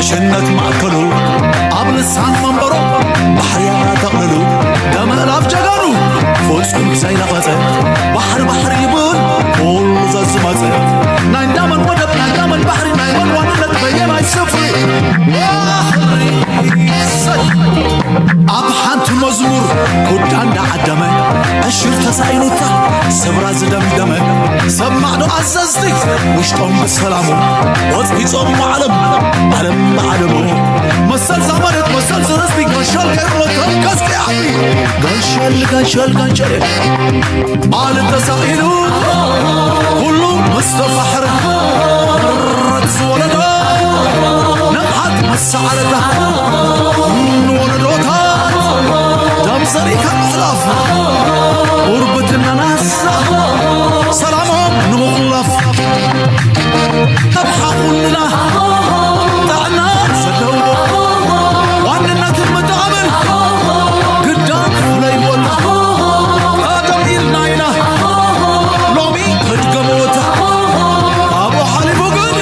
ጅነት ማእከሉ ኣብ ልሳን መንበሩ ባሕሪ ኣጠቕልሉ ደመላፍ ጀጋኑ ፍጹም ዘይነቐጸ ባሕሪ ባሕሪ ይብል ኩሉ ዘዝመጸ ናይ እንዳመን ወደብ ናይ እንዳመን ባሕሪ ናይ መን ዋንነት በየናይ ስፍሪ ባሕሪ ሰይ ኣብ ሓንቲ መዝሙር ኩዳ እንዳዓደመ ዕሽር ተሳኢኑታ ሰብራ ዝደምደመ ሰብ ማዕዶ ኣዘዝቲ ውሽጦም ብሰላሙ ወጽቢጾም ዓለም ዓለም ብዓለሙ መሰል ዛመደት መሰል ዝህዝቢ ገንሸል ገይርሞ ተንቀስቂ ዓቢ ገንሸል ገንሸል ገንሸል ባል ተሳኢሉ ኩሉ ምስ ተፋሕረ ምረት ዝወለዶ ንቕሓት መሳዕረታ ንወለዶታት ደም ዘሪእካ ምሕላፍ ጉርብትናናስ ሰላሞም ንምኹላፍ ተብሓኹልና ጥዕና ዘለዎ ዋንነትን ምጥቓምን ግዳን ፍለይ ቦታ ቀደም ኢልና ኢና ሎሚ ክድገም ቦታ ካብኡ ሓሊፉ ግን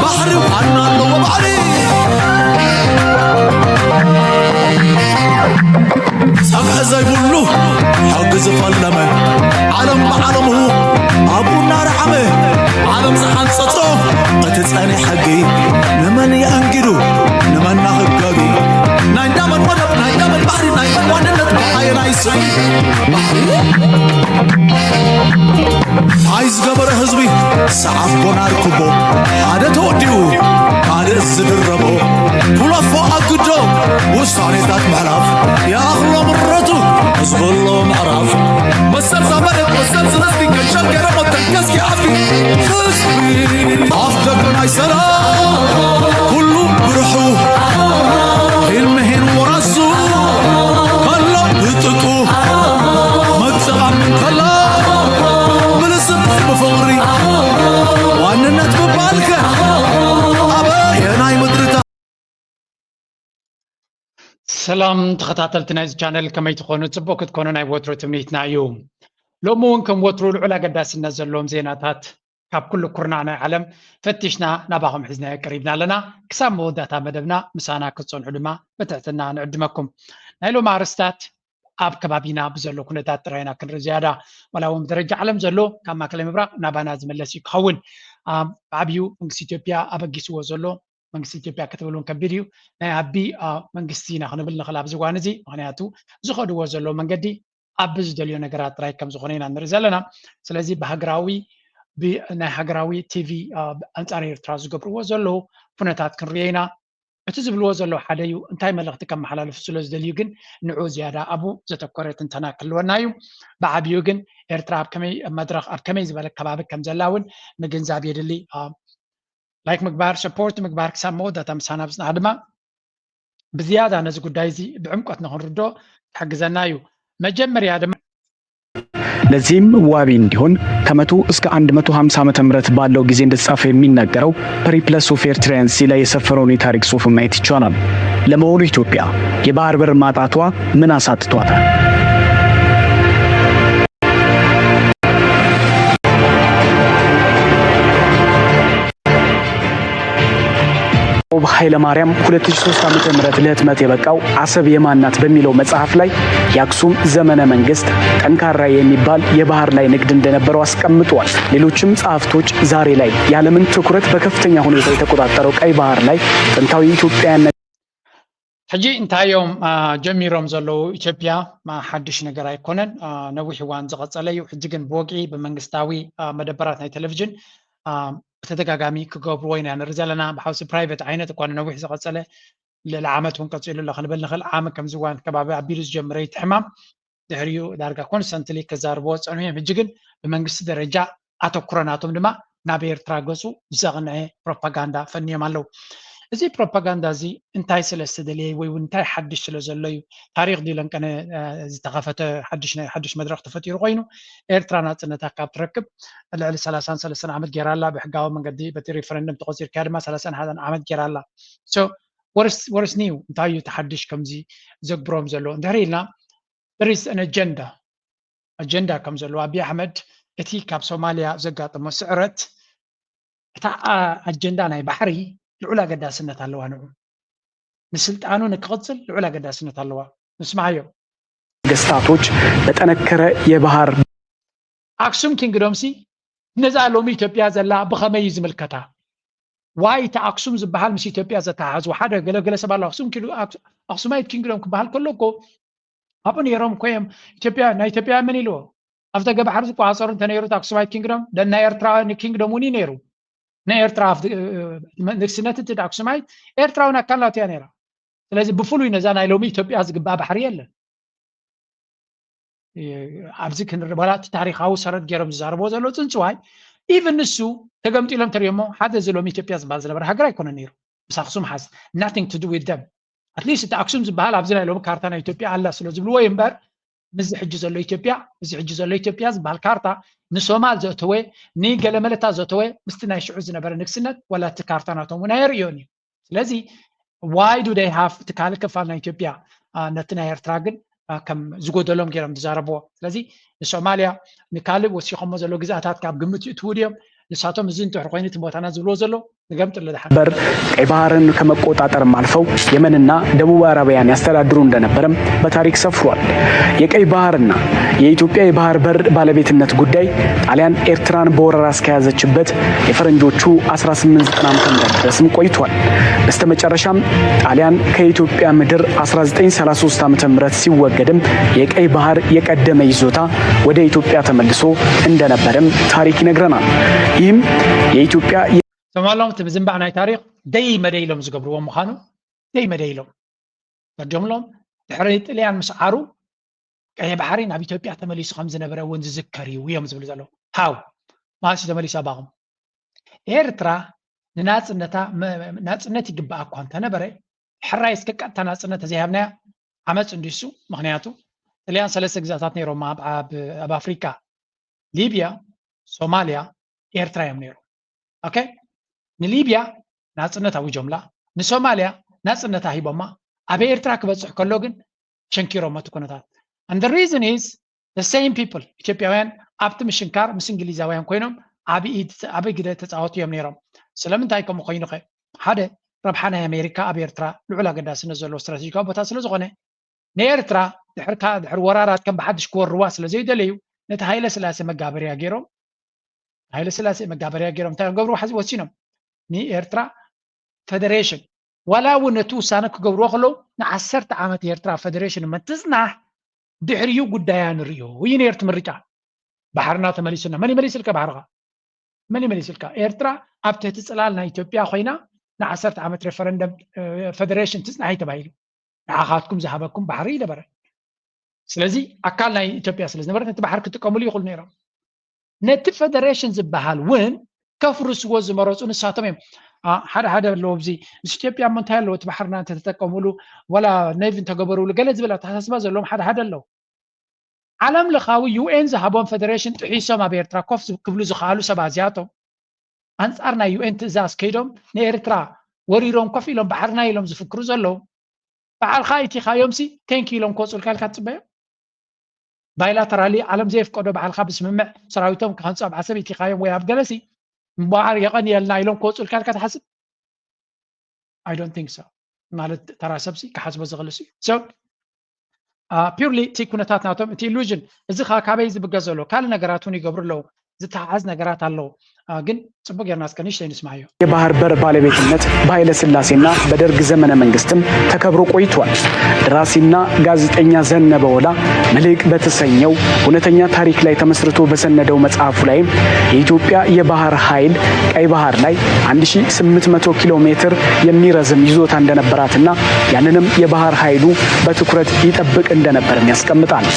ባሕሪ ዋና ኣለዎ ባሕሪ ጸግዒ ዘይብሉ ሕጊ ዝፈለመ ዓለም ብዓለሙ ኣብኡ እናረዓመ ዓለም ዝሓንጸጾ እቲ ጸኒ ሕጊ ንመን የእንግዱ ንመን ናኽገዱ ናይ እንዳመን ወደብ ናይ እንዳመን ባሕሪ ናይ መን ዋንነት ብኣየናይ ስም ባሕሪ ሓይ ዝገበረ ህዝቢ ሰዓቦ ናርክቦ ሓደ ተወዲኡ ካልእ ዝድረቦ ኩለፎ ኣግዶ ውሳኔታት ምሕላፍ ይኣኽሎ ምረቱ ህዝቢ ኣለዎ ምዕራፍ መሰል ዛመደት መሰል ዝህዝቢ ከሸል ገይረ መተንከስኪ ዓቢ ህዝቢ ኣፍ ደቂ ናይ ሰላም ኩሉ ብርሑ ሂልምሂን ወራሱ ከሎ ብጥጡ መግፅቓም ከላ ምልስም ብፍቕሪ ዋንነት ምባልከ ኣበየናይ ምድርታ ሰላም ተኸታተልቲ ናይዚ ቻነል ከመይ ትኾኑ? ፅቡቅ ክትኮኑ ናይ ወትሮ ትምኒትና እዩ። ሎሚ እውን ከም ወትሩ ልዑል ኣገዳስነት ዘለዎም ዜናታት ካብ ኩሉ ኩርናዕ ናይ ዓለም ፈቲሽና ናባኹም ሒዝናዮ ቀሪብና ኣለና። ክሳብ መወዳእታ መደብና ምሳና ክትፀንሑ ድማ ብትሕትና ንዕድመኩም። ናይ ሎሚ ኣርስታት ኣብ ከባቢና ብዘሎ ኩነታት ጥራይና ክንርኢ ዝያዳ ዋላ እውን ብደረጃ ዓለም ዘሎ ካብ ማእከላይ ምብራቕ ናባና ዝመለስ እዩ ክኸውን። ብዓብዩ መንግስቲ ኢትዮጵያ ኣበጊስዎ ዘሎ መንግስቲ ኢትዮጵያ ክትብል እውን ከቢድ እዩ። ናይ ኣቢ መንግስቲ ኢና ክንብል ንኽእል ኣብዚ እዋን እዚ። ምክንያቱ ዝኸድዎ ዘለዉ መንገዲ ኣብ ዝደልዮ ነገራት ጥራይ ከም ዝኾነ ኢና ንርኢ ዘለና። ስለዚ ብሃገራዊ ናይ ሃገራዊ ቲቪ ኣንጻር ኤርትራ ዝገብርዎ ዘለዉ ኩነታት ክንሪኦ ኢና። እቲ ዝብልዎ ዘለዉ ሓደ እዩ። እንታይ መልእኽቲ ከመሓላልፉ ስለ ዝደልዩ ግን ንዑ ዝያዳ ኣብኡ ዘተኮረ ትንተና ክህልወና እዩ። ብዓብዩ ግን ኤርትራ ኣብ ከመይ መድረኽ ኣብ ከመይ ዝበለ ከባቢ ከም ዘላ እውን ምግንዛብ የድሊ። ላይክ ምግባር ሰፖርት ምግባር ክሳብ መወዳእታ ምሳና ብፅናሕ ድማ ብዝያዳ ነዚ ጉዳይ እዚ ብዕምቆት ንክንርዶ ክሕግዘና እዩ። መጀመርያ ድማ ለዚህም ዋቢ እንዲሆን ከመቶ እስከ አንድ መቶ ሃምሳ ዓመተ ምህረት ባለው ጊዜ እንደተጻፈ የሚነገረው ፐሪፕለስ ኦፍ ኤርትራውያን ሲል ላይ የሰፈረውን የታሪክ ጽሑፍ ማየት ይቻላል። ለመሆኑ ኢትዮጵያ የባህር በር ማጣቷ ምን አሳጥቷታል? ያዕቆብ ኃይለማርያም ሁለት ሺህ ሦስት ዓመተ ምህረት ለህትመት የበቃው አሰብ የማን ናት በሚለው መጽሐፍ ላይ የአክሱም ዘመነ መንግስት ጠንካራ የሚባል የባህር ላይ ንግድ እንደነበረው አስቀምጧል። ሌሎችም ጸሐፍቶች ዛሬ ላይ የዓለምን ትኩረት በከፍተኛ ሁኔታ የተቆጣጠረው ቀይ ባህር ላይ ጥንታዊ ኢትዮጵያውያን ሕጂ እንታይ እዮም ጀሚሮም ዘለዉ? ኢትዮጵያ ሓድሽ ነገር ኣይኮነን፣ ነዊሕ እዋን ዝቐጸለ እዩ። ሕጂ ግን ብወግዒ ብመንግስታዊ መደበራት ናይ ቴሌቪዥን ብተደጋጋሚ ክገብርዎ ኢና ንርኢ ዘለና። ብሓውሲ ፕራይቬት ዓይነት እኳ ንነዊሕ ዝቐጸለ ልዕሊ ዓመት እውን ቀጺሉ ኣሎ ክንብል ንኽእል። ዓመት ከምዚ እዋን ከባቢ ኣቢሉ ዝጀመረ እቲ ሕማም ድሕሪኡ ዳርጋ ኮንስተንትሊ ክዛርብዎ ዝጸንሑ እዮም። ሕጂ ግን ብመንግስቲ ደረጃ ኣተኩሮ ናቶም ድማ ናብ ኤርትራ ገጹ ዘቕንዐ ፕሮፓጋንዳ ፈንዮም ኣለዉ። እዚ ፕሮፓጋንዳ እዚ እንታይ ስለ ዝተደልየ ወይ እውን እንታይ ሓድሽ ስለ ዘሎ እዩ? ታሪኽ ድዩ ለንቀነ ዝተኸፈተ ሓድሽ መድረኽ ተፈጢሩ ኮይኑ ኤርትራ ናጽነታ ካብ ትረክብ ልዕሊ ሰላሳን ሰለስተን ዓመት ጌራ ኣላ። ብሕጋዊ መንገዲ በቲ ሪፈረንደም ተቆጺርካያ ድማ ሰላሳን ሓደን ዓመት ጌራ ኣላ። So what is new እንታይ እዩ ተሓድሽ ከምዚ ዘግብሮም ዘሎ እንድሕር ኢልና there is an agenda agenda ከም ዘለዎ ኣቢ ኣሕመድ እቲ ካብ ሶማልያ ዘጋጠሞ ስዕረት እታ ኣጀንዳ ናይ ባሕሪ ልዑል ኣገዳስነት ኣለዋ። ንዑ ንስልጣኑ ንክቕፅል ልዑል ኣገዳስነት ኣለዋ። ንስማዓዮ። ነገስታቶች በጠነከረ የባህር ኣክሱም ኪንግዶም ሲ ነዛ ሎሚ ኢትዮጵያ ዘላ ብኸመይ እዩ ዝምልከታ? ዋይ እቲ ኣክሱም ዝበሃል ምስ ኢትዮጵያ ዘተሓሕዝዎ ሓደ ገለገለ ሰብ ኣሎ። ኣክሱም ኪንግዶም ክበሃል ከሎ እኮ ኣብኡ ነይሮም እኮ እዮም። ኢትዮጵያ ናይ ኢትዮጵያ መን ኢልዎ ኣብቲ ገባሕሪ ዝቆፃፀሩ እንተነይሩ ኣክሱማይት ኪንግዶም ናይ ኤርትራ ኪንግዶም እውን እዩ ነይሩ። ናይ ኤርትራ ንግስነት እቲ ኣክሱማይት ኤርትራውን ኣካል ናቱ እያ ነይራ። ስለዚ ብፍሉይ ነዛ ናይ ሎሚ ኢትዮጵያ ዝግባእ ባሕሪ የለን። ኣብዚ ክንርእ ዋላ እቲ ታሪኻዊ ሰረት ገይሮም ዝዛረብዎ ዘለዉ ፅንፅዋይ ኢቭን ንሱ ተገምጢሎም ተሪኦሞ ሓደ እዚ ሎሚ ኢትዮጵያ ዝበሃል ዝነበረ ሃገር ኣይኮነ ነይሩ። ምስ ኣክሱም has nothing to do with them። ኣትሊስት እቲ ኣክሱም ዝበሃል ኣብዚ ናይ ሎሚ ካርታ ናይ ኢትዮጵያ ኣላ ስለ ዝብልዎ እዩ እምበር ምስዚ ሕጂ ዘሎ ኢትዮጵያ እዚ ሕጂ ዘሎ ኢትዮጵያ ዝበሃል ካርታ ንሶማል ዘእተወ ንገለመለታ ዘእተወ ምስቲ ናይ ሽዑ ዝነበረ ንግስነት ዋላ እቲ ካርታ ናቶም እውን ኣየርእዮን እዩ። ስለዚ why do they have እቲ ካልእ ክፋል ናይ ኢትዮጵያ ነቲ ናይ ኤርትራ ግን ከም ዝጎደሎም ገይሮም ዝዛረብዎ። ስለዚ ንሶማልያ ንካልእ ወሲኾሞ ዘሎ ግዝኣታት ካብ ግምት ይእትዉ ድዮም? ንሳቶም እዚ እንድሕር ኮይኑ እቲ ቦታና ዝብልዎ ዘሎ ንገምጥሉ ድሓር። በር ቀይ ባህርን ከመቆጣጠርም አልፈው የመንና ደቡብ አረቢያን ያስተዳድሩ እንደነበርም በታሪክ ሰፍሯል። የቀይ ባህርና የኢትዮጵያ የባህር በር ባለቤትነት ጉዳይ ጣሊያን ኤርትራን በወረራ እስከያዘችበት የፈረንጆቹ አስራ ስምንት ዘጠና ዓመተ ምህረት ድረስም ቆይቷል። በስተመጨረሻም ጣሊያን ከኢትዮጵያ ምድር አስራ ዘጠኝ ሰላሳ ሶስት ዓመተ ምህረት ሲወገድም የቀይ ባህር የቀደመ ይዞታ ወደ ኢትዮጵያ ተመልሶ እንደነበርም ታሪክ ይነግረናል። ይህም የኢትዮጵያ ሰማሎም እቲ ብዝንባዕ ናይ ታሪክ ደይ መደይ ኢሎም ዝገብርዎ ምዃኑ ደይ መደይ ኢሎም ፈርዶምሎም ድሕሪ ጥልያን ምስ ዓሩ ቀይ ባሕሪ ናብ ኢትዮጵያ ተመሊሱ ከም ዝነበረ እውን ዝዝከር እዩ እዮም ዝብሉ ዘለዉ። ሃው ማእሲ ተመሊሱ ኣባኹም ኤርትራ ንናጽነታ ናጽነት ይግባኣ እኳ እንተነበረ ሕራይ እስከ ቀጥታ ናጽነት ተዘይሃብናያ ዓመፅ እንዲሱ ምክንያቱ ጥልያን ሰለስተ ግዛታት ነይሮም ኣብ ኣፍሪካ ሊብያ ሶማልያ ኤርትራ እዮም ነይሮም። ኦኬ ንሊብያ ናጽነት ኣውጆምላ ንሶማልያ ናጽነታ ሂቦማ ኣብ ኤርትራ ክበፅሕ ከሎ ግን ሸንኪሮም እቲ ኩነታት and the reason is the same people ኢትዮጵያውያን ኣብቲ ምሽንካር ምስ እንግሊዛውያን ኮይኖም ዓብ ግደ ተፃወቱ እዮም ነይሮም። ስለምንታይ ከምኡ ኮይኑ ከ ሓደ ረብሓ ናይ ኣሜሪካ ኣብ ኤርትራ ልዑል ኣገዳስነት ዘለዎ ስትራቴጂካዊ ቦታ ስለ ዝኾነ ንኤርትራ ድሕርካ ድሕሪ ወራራት ከም ብሓድሽ ክወርዋ ስለ ዘይደለዩ ነቲ ሃይለ ስላሴ መጋበርያ ገይሮም ሃይለ ስላሴ መጋበርያ ገይሮም እንታይ ክገብሩ ሓዚ ወሲኖም ንኤርትራ ፈደሬሽን ዋላ እውን ነቲ ውሳነ ክገብርዎ ከለዉ ንዓሰርተ ዓመት ኤርትራ ፈደሬሽን መትፅናሕ ድሕሪኡ ጉዳያ ንርእዮ እዩ ነይሩ እቲ ምርጫ። ባሕርና ተመሊሱና መን ይመሊስልካ ባሕርኻ? መን ይመሊስልካ? ኤርትራ ኣብ ትሕቲ ፅላል ናይ ኢትዮጵያ ኮይና ንዓሰርተ ዓመት ሬፈረንደም ፈደሬሽን ትፅናሒ ተባሂሉ ንዓኻትኩም ዝሃበኩም ባሕሪ ይነበረ። ስለዚ ኣካል ናይ ኢትዮጵያ ስለ ዝነበረት ነቲ ባሕሪ ክጥቀምሉ ይኽእሉ ነይሮም። ነቲ ፈደሬሽን ዝበሃል እውን ከፍርስዎ ዝመረፁ ንሳቶም እዮም። ሓደ ሓደ ኣለዎ ኣብዚ ምስ ኢትዮጵያ እሞ እንታይ ኣለዎ እቲ ባሕርና እንተተጠቀሙሉ ዋላ ኔቪ እንተገበሩሉ ገለ ዝብል ኣተሓሳስባ ዘለዎም ሓደ ሓደ ኣለዉ። ዓለም ለኻዊ ዩኤን ዝሃቦም ፈደሬሽን ጥሒሶም ኣብ ኤርትራ ኮፍ ክብሉ ዝኸኣሉ ሰባት እዚኣቶም ኣንጻር ናይ ዩኤን ትእዛዝ ከይዶም ንኤርትራ ወሪሮም ኮፍ ኢሎም ባሕርና ኢሎም ዝፍክሩ ዘለዉ በዓልኻ ኢቲኻዮም ሲ ቴንክ ኢሎም ክወፁልካ ኢልካ ትፅበዮም። ባይላተራሊ ዓለም ዘየፍቀዶ በዓልካ ብስምምዕ ሰራዊቶም ክሃንፁ ኣብ ዓሰብ ኢቲኻዮም ወይ ኣብ ገለሲ እምበኣር የቐንየልና ኢሎም ክወፁልካ ኢልካ ትሓስብ? I don't think so። ማለት ተራ ሰብሲ ክሓስቦ ዝኽእል እዩ። So purely እቲ ኩነታት ናቶም እቲ ኢሉዥን እዚ ከዓ ካበይ ዝብገ ዘሎ ካልእ ነገራት እውን ይገብሩ ኣለዉ። ዝተሓሓዝ ነገራት ኣለዉ። ግን ፅቡቅ ጌርና እስከ ንእሽተይ ንስማዮ። የባህር በር ባለቤትነት በኃይለ ሥላሴና በደርግ ዘመነ መንግስትም ተከብሮ ቆይቷል። ደራሲና ጋዜጠኛ ዘነበ ወላ መልሕቅ በተሰኘው እውነተኛ ታሪክ ላይ ተመስርቶ በሰነደው መጽሐፉ ላይም የኢትዮጵያ የባህር ኃይል ቀይ ባህር ላይ አንድ ሺህ ስምንት መቶ ኪሎ ሜትር የሚረዝም ይዞታ እንደነበራትና ያንንም የባህር ኃይሉ በትኩረት ይጠብቅ እንደነበርም ያስቀምጣል።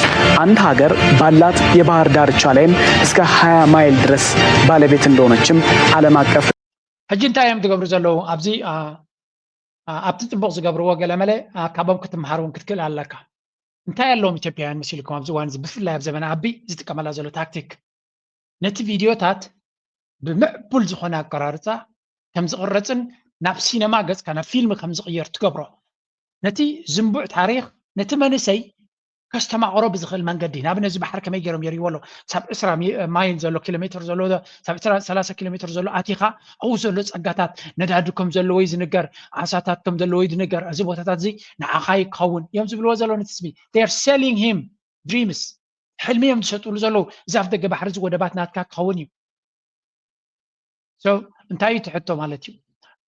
አንድ ሀገር ባላት የባህር ዳርቻ ላይም እስከ ሃያ ማይል ድረስ ባለቤት እንደሆነችም ዓለም አቀፍ ሕጂ እንታይ እዮም ዝገብሩ ዘለዉ ኣብዚ ኣብቲ ፅቡቅ ዝገብርዎ ገለመለ ካብኦም ክትምሃር እውን ክትክእል ኣለካ። እንታይ ኣለዎም ኢትዮጵያውያን መሲልኩም ኣብዚ እዋን እዚ ብፍላይ ኣብ ዘመነ ኣቢ ዝጥቀመላ ዘሎ ታክቲክ ነቲ ቪድዮታት ብምዕቡል ዝኾነ ኣቀራርፃ ከም ዝቕረፅን ናብ ሲነማ ገፅካ ናብ ፊልም ከም ዝቕየር ትገብሮ ነቲ ዝንቡዕ ታሪክ ነቲ መንእሰይ ከስተማቕሮ ብዝኽእል መንገዲ፣ ንኣብነት እዚ ባሕሪ ከመይ ገይሮም የርእይዎ ኣለዉ። ሳብ ዕስራ ሚ- ማይል ዘሎ፣ ኪሎ ሜትር ዘሎ፣ ሳብ ዕስራ ሰላሳ ኪሎ ሜትር ዘሎ ኣቲኻ ኣብኡ ዘሎ ጸጋታት፣ ነዳዲ ከም ዘለዎ እዩ ዝንገር፣ ዓሳታት ከም ዘለዎ እዩ ዝንገር። እዚ ቦታታት እዚ ንዓኻ እዩ ክኸውን እዮም ዝብልዎ ዘለዉ ነቲ ህዝቢ። They are selling him dreams። ሕልሚ እዮም ዝሸጥሉ ዘለዉ። እዚ ኣፍ ደገ ባሕሪ እዚ ወደባት ናትካ ክኸውን እዩ። So እንታይ እዩ እቲ ሕቶ ማለት እዩ?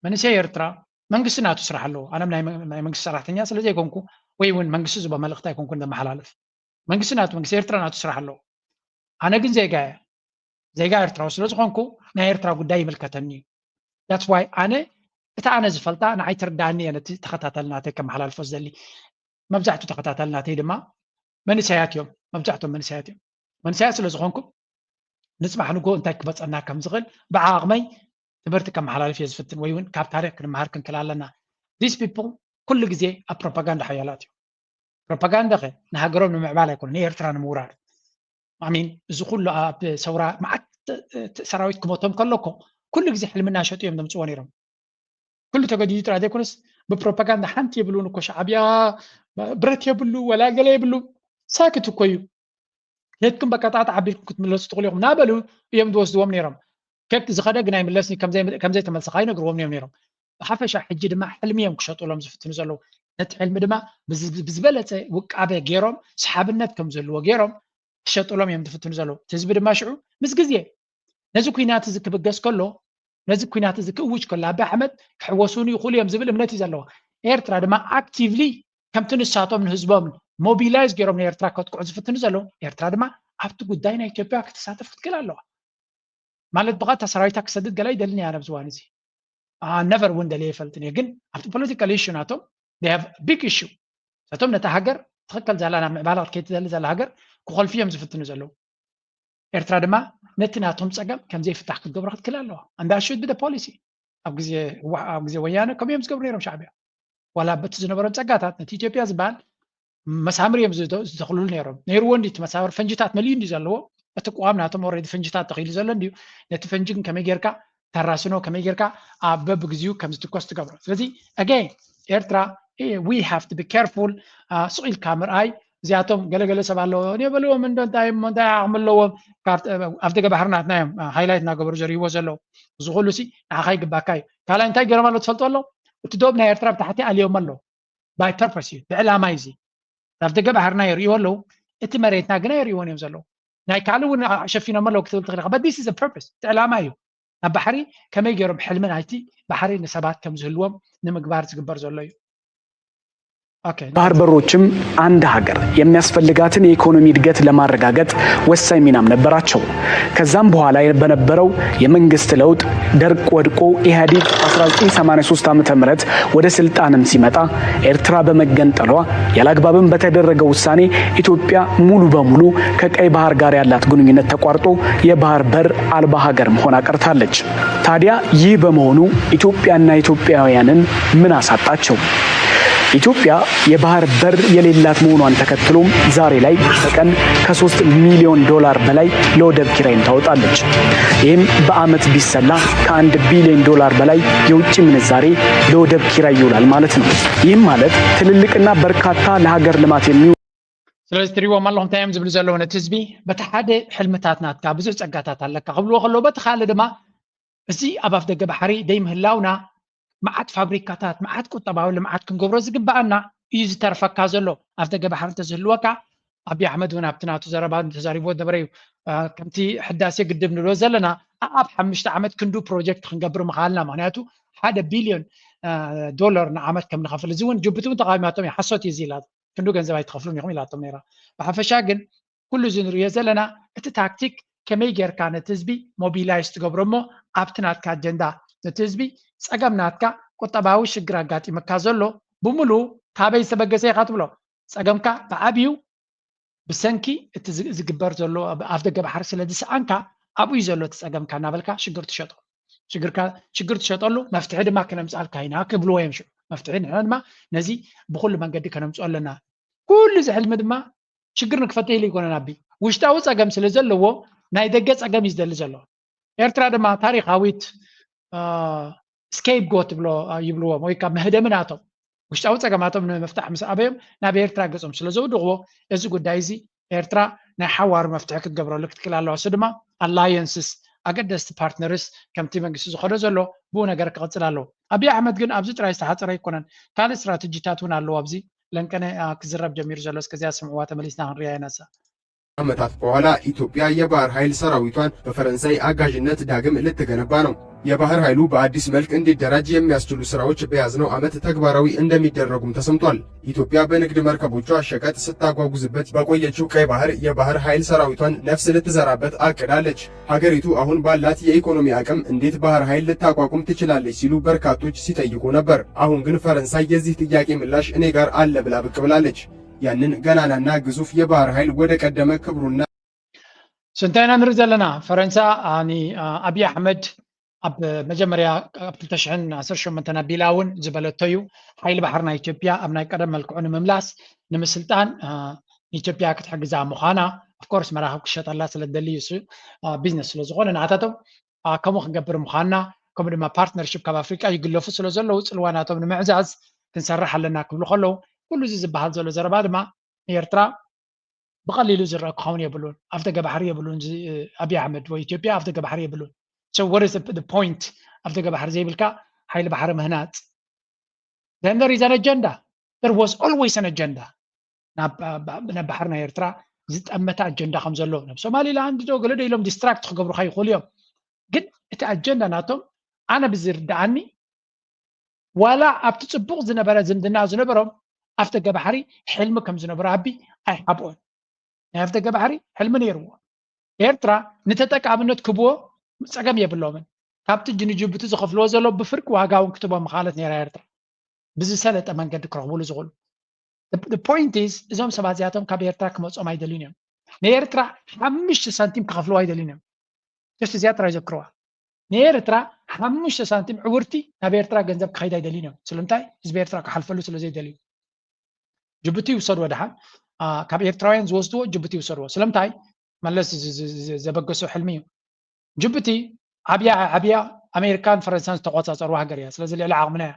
መንእሰይ ኤርትራ መንግስቲ ናቱ ስራሕ ኣለዎ። ኣነ ናይ መ- ናይ መንግስቲ ሰራሕተኛ ስለ ዘይኮንኩ ወይ እውን መንግስቲ ዝቦ መልእኽቲ ኣይኮንኩን ዘመሓላልፍ። መንግስቲ ናቱ መንግስቲ ኤርትራ ናቱ ስራሕ ኣለዎ። ኣነ ግን ዜጋ እየ። ዜጋ ኤርትራዊ ስለ ዝኾንኩ ናይ ኤርትራ ጉዳይ ይምልከተኒ እዩ። That's why ኣነ እታ ኣነ ዝፈልጣ ንዓይ ትርዳኒ እየ ነቲ ተኸታታሊ ናተይ ከመሓላልፎ ዝደሊ። መብዛሕቱ ተኸታታሊ ናተይ ድማ መንእሰያት እዮም። መብዛሕቶም መንእሰያት እዮም። መንእሰያት ስለ ዝኾንኩም ንጽባሕ ንግሆ እንታይ ክመጸና ከም ዝኽእል ብዓቕመይ ትምህርቲ ከመሓላልፍ እየ ዝፍትን፣ ወይ እውን ካብ ታሪኽ ክንመሃር ክንክእል ኣለና። These people ኩሉ ግዜ ኣብ ፕሮፓጋንዳ ሓያላት እዮም። ፕሮፓጋንዳ ኸ ንሃገሮም ንምዕባል ኣይኮነ፣ ንኤርትራ ንምውራር። ኣሚን እዚ ኩሉ ኣብ ሰውራ መዓት ሰራዊት ክሞቶም ከሎ እኮ ኩሉ ግዜ ሕልምና ሸጡ እዮም ዘምፅዎ ነይሮም። ኩሉ ተገዲዱ ጥራሕ ዘይኮነስ ብፕሮፓጋንዳ ሓንቲ የብሉን እኮ። ሻዕብያ ብረት የብሉ ወላ ገለ የብሉ፣ ሳክት እኮ እዩ። ሄድኩም በቃ ጣጣ ዓቢልኩም ክትምለሱ ትኽእሉ ኢኹም ናበሉ እዮም ዝወስድዎም ነይሮም። ከክ ዝኸደ ግን ኣይምለስን እዩ፣ ከምዘይ- ከምዘይተመልሰ ከዓ ይነግርዎም እዮም ነይሮም። ብሓፈሻ ሕጂ ድማ ሕልሚ እዮም ክሸጡሎም ዝፍትኑ ዘለዉ። ነቲ ሕልሚ ድማ ብዝ- ብዝበለፀ ውቃበ ገይሮም ሰሓብነት ከም ዘለዎ ገይሮም ክሸጡሎም እዮም ዝፍትኑ ዘለዉ። እቲ ህዝቢ ድማ ሽዑ ምስ ግዜ ነዚ ኩናት እዚ ክብገስ ከሎ ነዚ ኩናት እዚ ክእውጅ ከሎ ኣቢ ኣሕመድ ክሕወሱኒ ይኽእሉ እዮም ዝብል እምነት እዩ ዘለዎ። ኤርትራ ድማ ኣክቲቭሊ ከምቲ ንሳቶም ንህዝቦም ሞቢላይዝ ገይሮም ንኤርትራ ከጥቅዑ ዝፍትኑ ዘለዉ ኤርትራ ድማ ኣብቲ ጉዳይ ናይ ኢትዮጵያ ክትሳተፍ ክትክእል ኣለዋ። ማለት ብቐጥታ ሰራዊታ ክሰድድ ገለ ኣይደልን እያ ኣብዚ እዋን እዚ። ነቨር እውን ደልየ ይፈልጥን እየ፣ ግን ኣብቲ ፖለቲካል ኢሹ ናቶም they have big issue። እቶም ነታ ሃገር ትኽክል ዘላ ናብ ምዕባለ ክትከይድ ትደሊ ዘላ ሃገር ክኾልፉ እዮም ዝፍትኑ ዘለዉ። ኤርትራ ድማ ነቲ ናቶም ጸገም ከም ዘይፍታሕ ክትገብሮ ክትክእል ኣለዋ። And that should be the policy። ኣብ ግዜ ህዋ- ኣብ ግዜ ወያነ ከምኡ እዮም ዝገብሩ ነይሮም ሻዕብያ። ዋላ በቲ ዝነበሮም ጸጋታት ነቲ ኢትዮጵያ ዝበሃል መሳምር እዮም ዝተ- ዝተኽልሉ ነይሮም። ነይርዎ እንዲ እቲ መሳምር ፈንጅታት መሊኡ እንዲ ዘለዎ እቲ ቅዋም ናቶም ኦልሬዲ ፈንጅታት ተኽኢሉ ዘሎ እንዲዩ። ነቲ ፈንጂ ግን ከመይ ጌርካ ተራስኖ፣ ከመይ ጌርካ ኣብ በብግዚኡ ከም ዝትኮስ ትገብሮ። ስለዚ ኣገይን ኤርትራ we have to be careful። ስቕ ኢልካ ምርኣይ እዚኣቶም ገለገለ ሰብ ኣለዎ እኔ በልዎም እንዶ እንታይ እሞ እንታይ ዓቕሚ ኣለዎም። ካብ- ኣብቲ ገባሕሪ ናትና እዮም ሃይላይት እናገበሩ ዘርእይዎ ዘለዉ። እዚ ኩሉ ሲ ንዓኻ ይግባካ እዩ። ካልኣይ እንታይ ገይሮም ኣሎ ትፈልጦ ኣሎ? እቲ ዶብ ናይ ኤርትራ ብታሕቲ ኣልዮም ኣለዉ። ባይ ፐርፐስ እዩ፣ ብዕላማ እዩ እዚ። ኣብቲ ገባሕርና የርእይዎ ኣለዉ፣ እቲ መሬትና ግና የርእይዎን እዮም ዘለዉ። ናይ ካልእ እውን ኣሸፊኖም ኣለዉ ክትብል ትኽእል ኢኻ። But this is a purpose፣ እቲ ዕላማ እዩ። ኣብ ባሕሪ ከመይ ገይሮም ሕልሚ ናይቲ ባሕሪ ንሰባት ከም ዝህልዎም ንምግባር ዝግበር ዘሎ እዩ። ኦኬ። ባህር በሮችም አንድ ሀገር የሚያስፈልጋትን የኢኮኖሚ እድገት ለማረጋገጥ ወሳኝ ሚናም ነበራቸው። ከዛም በኋላ በነበረው የመንግስት ለውጥ ደርግ ወድቆ ኢህአዴግ አስራ ዘጠኝ ሰማንያ ሶስት ዓመተ ምህረት ወደ ስልጣንም ሲመጣ ኤርትራ በመገንጠሏ ያላግባብም በተደረገው ውሳኔ ኢትዮጵያ ሙሉ በሙሉ ከቀይ ባህር ጋር ያላት ግንኙነት ተቋርጦ የባህር በር አልባ ሀገርም ሆና ቀርታለች። ታዲያ ይህ በመሆኑ ኢትዮጵያና ኢትዮጵያውያንን ምን አሳጣቸው? ኢትዮጵያ የባህር በር የሌላት መሆኗን ተከትሎም ዛሬ ላይ በቀን ከ ሶስት ሚሊዮን ዶላር በላይ ለወደብ ኪራይም ታወጣለች። ይህም በአመት ቢሰላ ከአንድ ቢሊዮን ዶላር በላይ የውጭ ምንዛሬ ለወደብ ኪራይ ይውላል ማለት ነው። ይህም ማለት ትልልቅና በርካታ ለሀገር ልማት የሚውሉ ስለዚ ትሪእዎም ኣለኹም እንታይ እዮም ዝብሉ ዘለዉ ነቲ ህዝቢ። በቲ ሓደ ሕልምታት ናትካ ብዙሕ ጸጋታት ኣለካ ክብልዎ ከለዉ፣ በቲ ካልእ ድማ እዚ ኣብ ኣፍ ደገ ባሕሪ ደይምህላውና መዓት ፋብሪካታት መዓት ቁጠባዊ ልምዓት ክንገብሮ ዝግበኣና እዩ ዝተርፈካ ዘሎ። ኣፍ ደገ ባሕሪ እንተዝህልወካ ኣቢ ኣሕመድ እውን ኣብቲ ናቱ ዘረባ ተዛሪብዎ ዝነበረ እዩ። ከምቲ ሕዳሴ ግድብ ንብሎ ዘለና ኣብ ሓሙሽተ ዓመት ክንዱ ፕሮጀክት ክንገብር ምኽኣልና። ምክንያቱ ሓደ ቢልዮን ዶላር ንዓመት ከም ንኸፍል፣ እዚ እውን ጅቡቲ እውን ተቃዊማቶም እዩ። ሓሶት እዩ እዚ ኢላ፣ ክንዱ ገንዘብ ኣይትኸፍሉን ኢኹም ኢላቶም ነይራ። ብሓፈሻ ግን ኩሉ እዚ ንሪኦ ዘለና እቲ ታክቲክ ከመይ ጌርካ ነቲ ህዝቢ ሞቢላይዝ ትገብሮ እሞ ኣብቲ ናትካ ኣጀንዳ ነቲ ህዝቢ ጸገም ናትካ ቁጠባዊ ሽግር ኣጋጢመካ ዘሎ ብምሉ ካበይ ዝተበገሰ ኢኻ ትብሎ። ጸገምካ ብዓብዩ ብሰንኪ እቲ ዝግበር ዘሎ ኣፍ ደገ ባሕሪ ስለ ዝሰኣንካ ኣብኡ እዩ ዘሎ እቲ ጸገምካ እናበልካ ሽግር ትሸጦ። ሽግር ትሸጠሉ መፍትሒ ድማ ክነምፅኣልካ ኢና ክብልዎ እዮም። ሽዑ መፍትሒ ንሕና ድማ ነዚ ብኩሉ መንገዲ ከነምፅኦ ኣለና። ኩሉ እዚ ሕልሚ ድማ ሽግር ንክፈትሕ ኢሉ ኣይኮነን። ኣቢ ውሽጣዊ ፀገም ስለ ዘለዎ ናይ ደገ ፀገም እዩ ዝደሊ ዘሎ። ኤርትራ ድማ ታሪካዊት ስኬፕጎት ይብልዎም ወይ ከዓ መህደሚ ናቶም ውሽጣዊ ፀገማቶም ንምፍታሕ ምስ ኣበዮም ናብ ኤርትራ ገፆም ስለ ዘውድቕዎ፣ እዚ ጉዳይ እዚ ኤርትራ ናይ ሓዋሩ መፍትሒ ክትገብረሉ ክትክእል ኣለዋ። እሱ ድማ ኣላየንስስ፣ ኣገደስቲ ፓርትነርስ ከምቲ መንግስቲ ዝኸዶ ዘሎ ብኡ ነገር ክቕፅል ኣለዎ። ኣብይ ኣሕመድ ግን ኣብዚ ጥራይ ዝተሓፀረ ኣይኮነን፣ ካልእ ስትራተጂታት እውን ኣለዎ። ኣብዚ ለንቀነ ክዝረብ ጀሚሩ ዘሎ እስከዚኣ ስምዕዋ ተመሊስና ክንሪኣ ኢና። እሳ ዓመታት በኋላ ኢትዮጵያ የባህር ኃይል ሰራዊቷን በፈረንሳይ አጋዥነት ዳግም ልትገነባ ነው። የባህር ኃይሉ በአዲስ መልክ እንዲደራጅ የሚያስችሉ ስራዎች በያዝነው ዓመት ተግባራዊ እንደሚደረጉም ተሰምቷል። ኢትዮጵያ በንግድ መርከቦቿ ሸቀጥ ስታጓጉዝበት በቆየችው ቀይ ባህር የባህር ኃይል ሰራዊቷን ነፍስ ልትዘራበት አቅዳለች። ሀገሪቱ አሁን ባላት የኢኮኖሚ አቅም እንዴት ባህር ኃይል ልታቋቁም ትችላለች ሲሉ በርካቶች ሲጠይቁ ነበር። አሁን ግን ፈረንሳይ የዚህ ጥያቄ ምላሽ እኔ ጋር አለ ብላ ብቅ ብላለች። ያንን ገናናና ግዙፍ የባህር ኃይል ወደ ቀደመ ክብሩና ስንታይ ኢና ንርኢ ዘለና? ፈረንሳ ኣኒ ኣብይ ኣሕመድ ኣብ መጀመርያ ኣብ ክልተ ሽሕን ዓሰርተ ሸሞንተን ኣቢላ እውን ዝበለቶ እዩ። ሓይሊ ባሕሪ ናይ ኢትዮጵያ ኣብ ናይ ቀደም መልክዑ ንምምላስ ንምስልጣን ኢትዮጵያ ክትሕግዛ ምዃና፣ ኦፍኮርስ መራኽብ ክሸጠላ ስለ ደሊ ቢዝነስ ስለ ዝኾነ ንዓታቶም ከምኡ ክንገብር ምዃንና፣ ከምኡ ድማ ፓርትነርሽፕ ካብ ኣፍሪቃ ይግለፉ ስለ ዘለዉ ጽልዋ ናቶም ንምዕዛዝ ክንሰርሕ ኣለና ክብሉ ከለዉ፣ ኩሉ እዚ ዝበሃል ዘሎ ዘረባ ድማ ኤርትራ ብቐሊሉ ዝረአ ክኸውን የብሉን። ኣፍደገ ባሕሪ የብሉን። ኣብይ ኣሕመድ ወይ ኢትዮጵያ ኣፍደገ ባሕሪ የብሉን። So what is the point? ኣፍደገ ባሕሪ ዘይብልካ ሓይሊ ባሕሪ ምህናፅ? Then there is an agenda. There was always an agenda. ናብ ባሕሪ ናይ ኤርትራ ዝጠመተ ኣጀንዳ ከም ዘሎ ናብ ሶማሊላንድ ዶ ገለ ዶ ኢሎም ዲስትራክት ክገብሩካ ይኽእሉ እዮም። ግን እቲ ኣጀንዳ ናቶም ኣነ ብዝርድኣኒ ዋላ ኣብቲ ፅቡቕ ዝነበረ ዝምድና ዝነበሮም ኣፍደገ ባሕሪ ሕልሚ ከም ዝነበሮ ኣቢ ኣይሓብኦን። ናይ ኣፍደገ ባሕሪ ሕልሚ ነይርዎ። ኤርትራ ንተጠቃምነት ክብዎ ፀገም የብሎምን። ካብቲ ንጅቡቲ ዝኸፍልዎ ዘሎ ብፍርቂ ዋጋ እውን ክትቦ ምኻለት ነይራ ኤርትራ ብዝሰለጠ መንገዲ ክረኽብሉ ዝኽእሉ። ፖይንት ኢዝ እዞም ሰባት እዚኣቶም ካብ ኤርትራ ክመፅኦም ኣይደልዩን እዮም። ንኤርትራ ሓሙሽተ ሳንቲም ክኸፍልዎ ኣይደልዩን እዮም። ጀስት እዚኣ ጥራይ ዘክርዋ። ንኤርትራ ሓሙሽተ ሳንቲም ዕውርቲ ናብ ኤርትራ ገንዘብ ክኸይድ ኣይደልዩን እዮም። ስለምንታይ? ህዝቢ ኤርትራ ክሓልፈሉ ስለ ዘይደልዩ። ጅቡቲ ይውሰድዎ ደሓን፣ ካብ ኤርትራውያን ዝወስድዎ ጅቡቲ ይውሰድዎ። ስለምንታይ? መለስ ዘበገሶ ሕልሚ እዩ። ጅቡቲ ዓብያ ዓብያ ኣሜሪካን ፈረንሳን ዝተቆፃፀርዋ ሃገር እያ። ስለዚ ልዕሊ ዓቕምና እያ።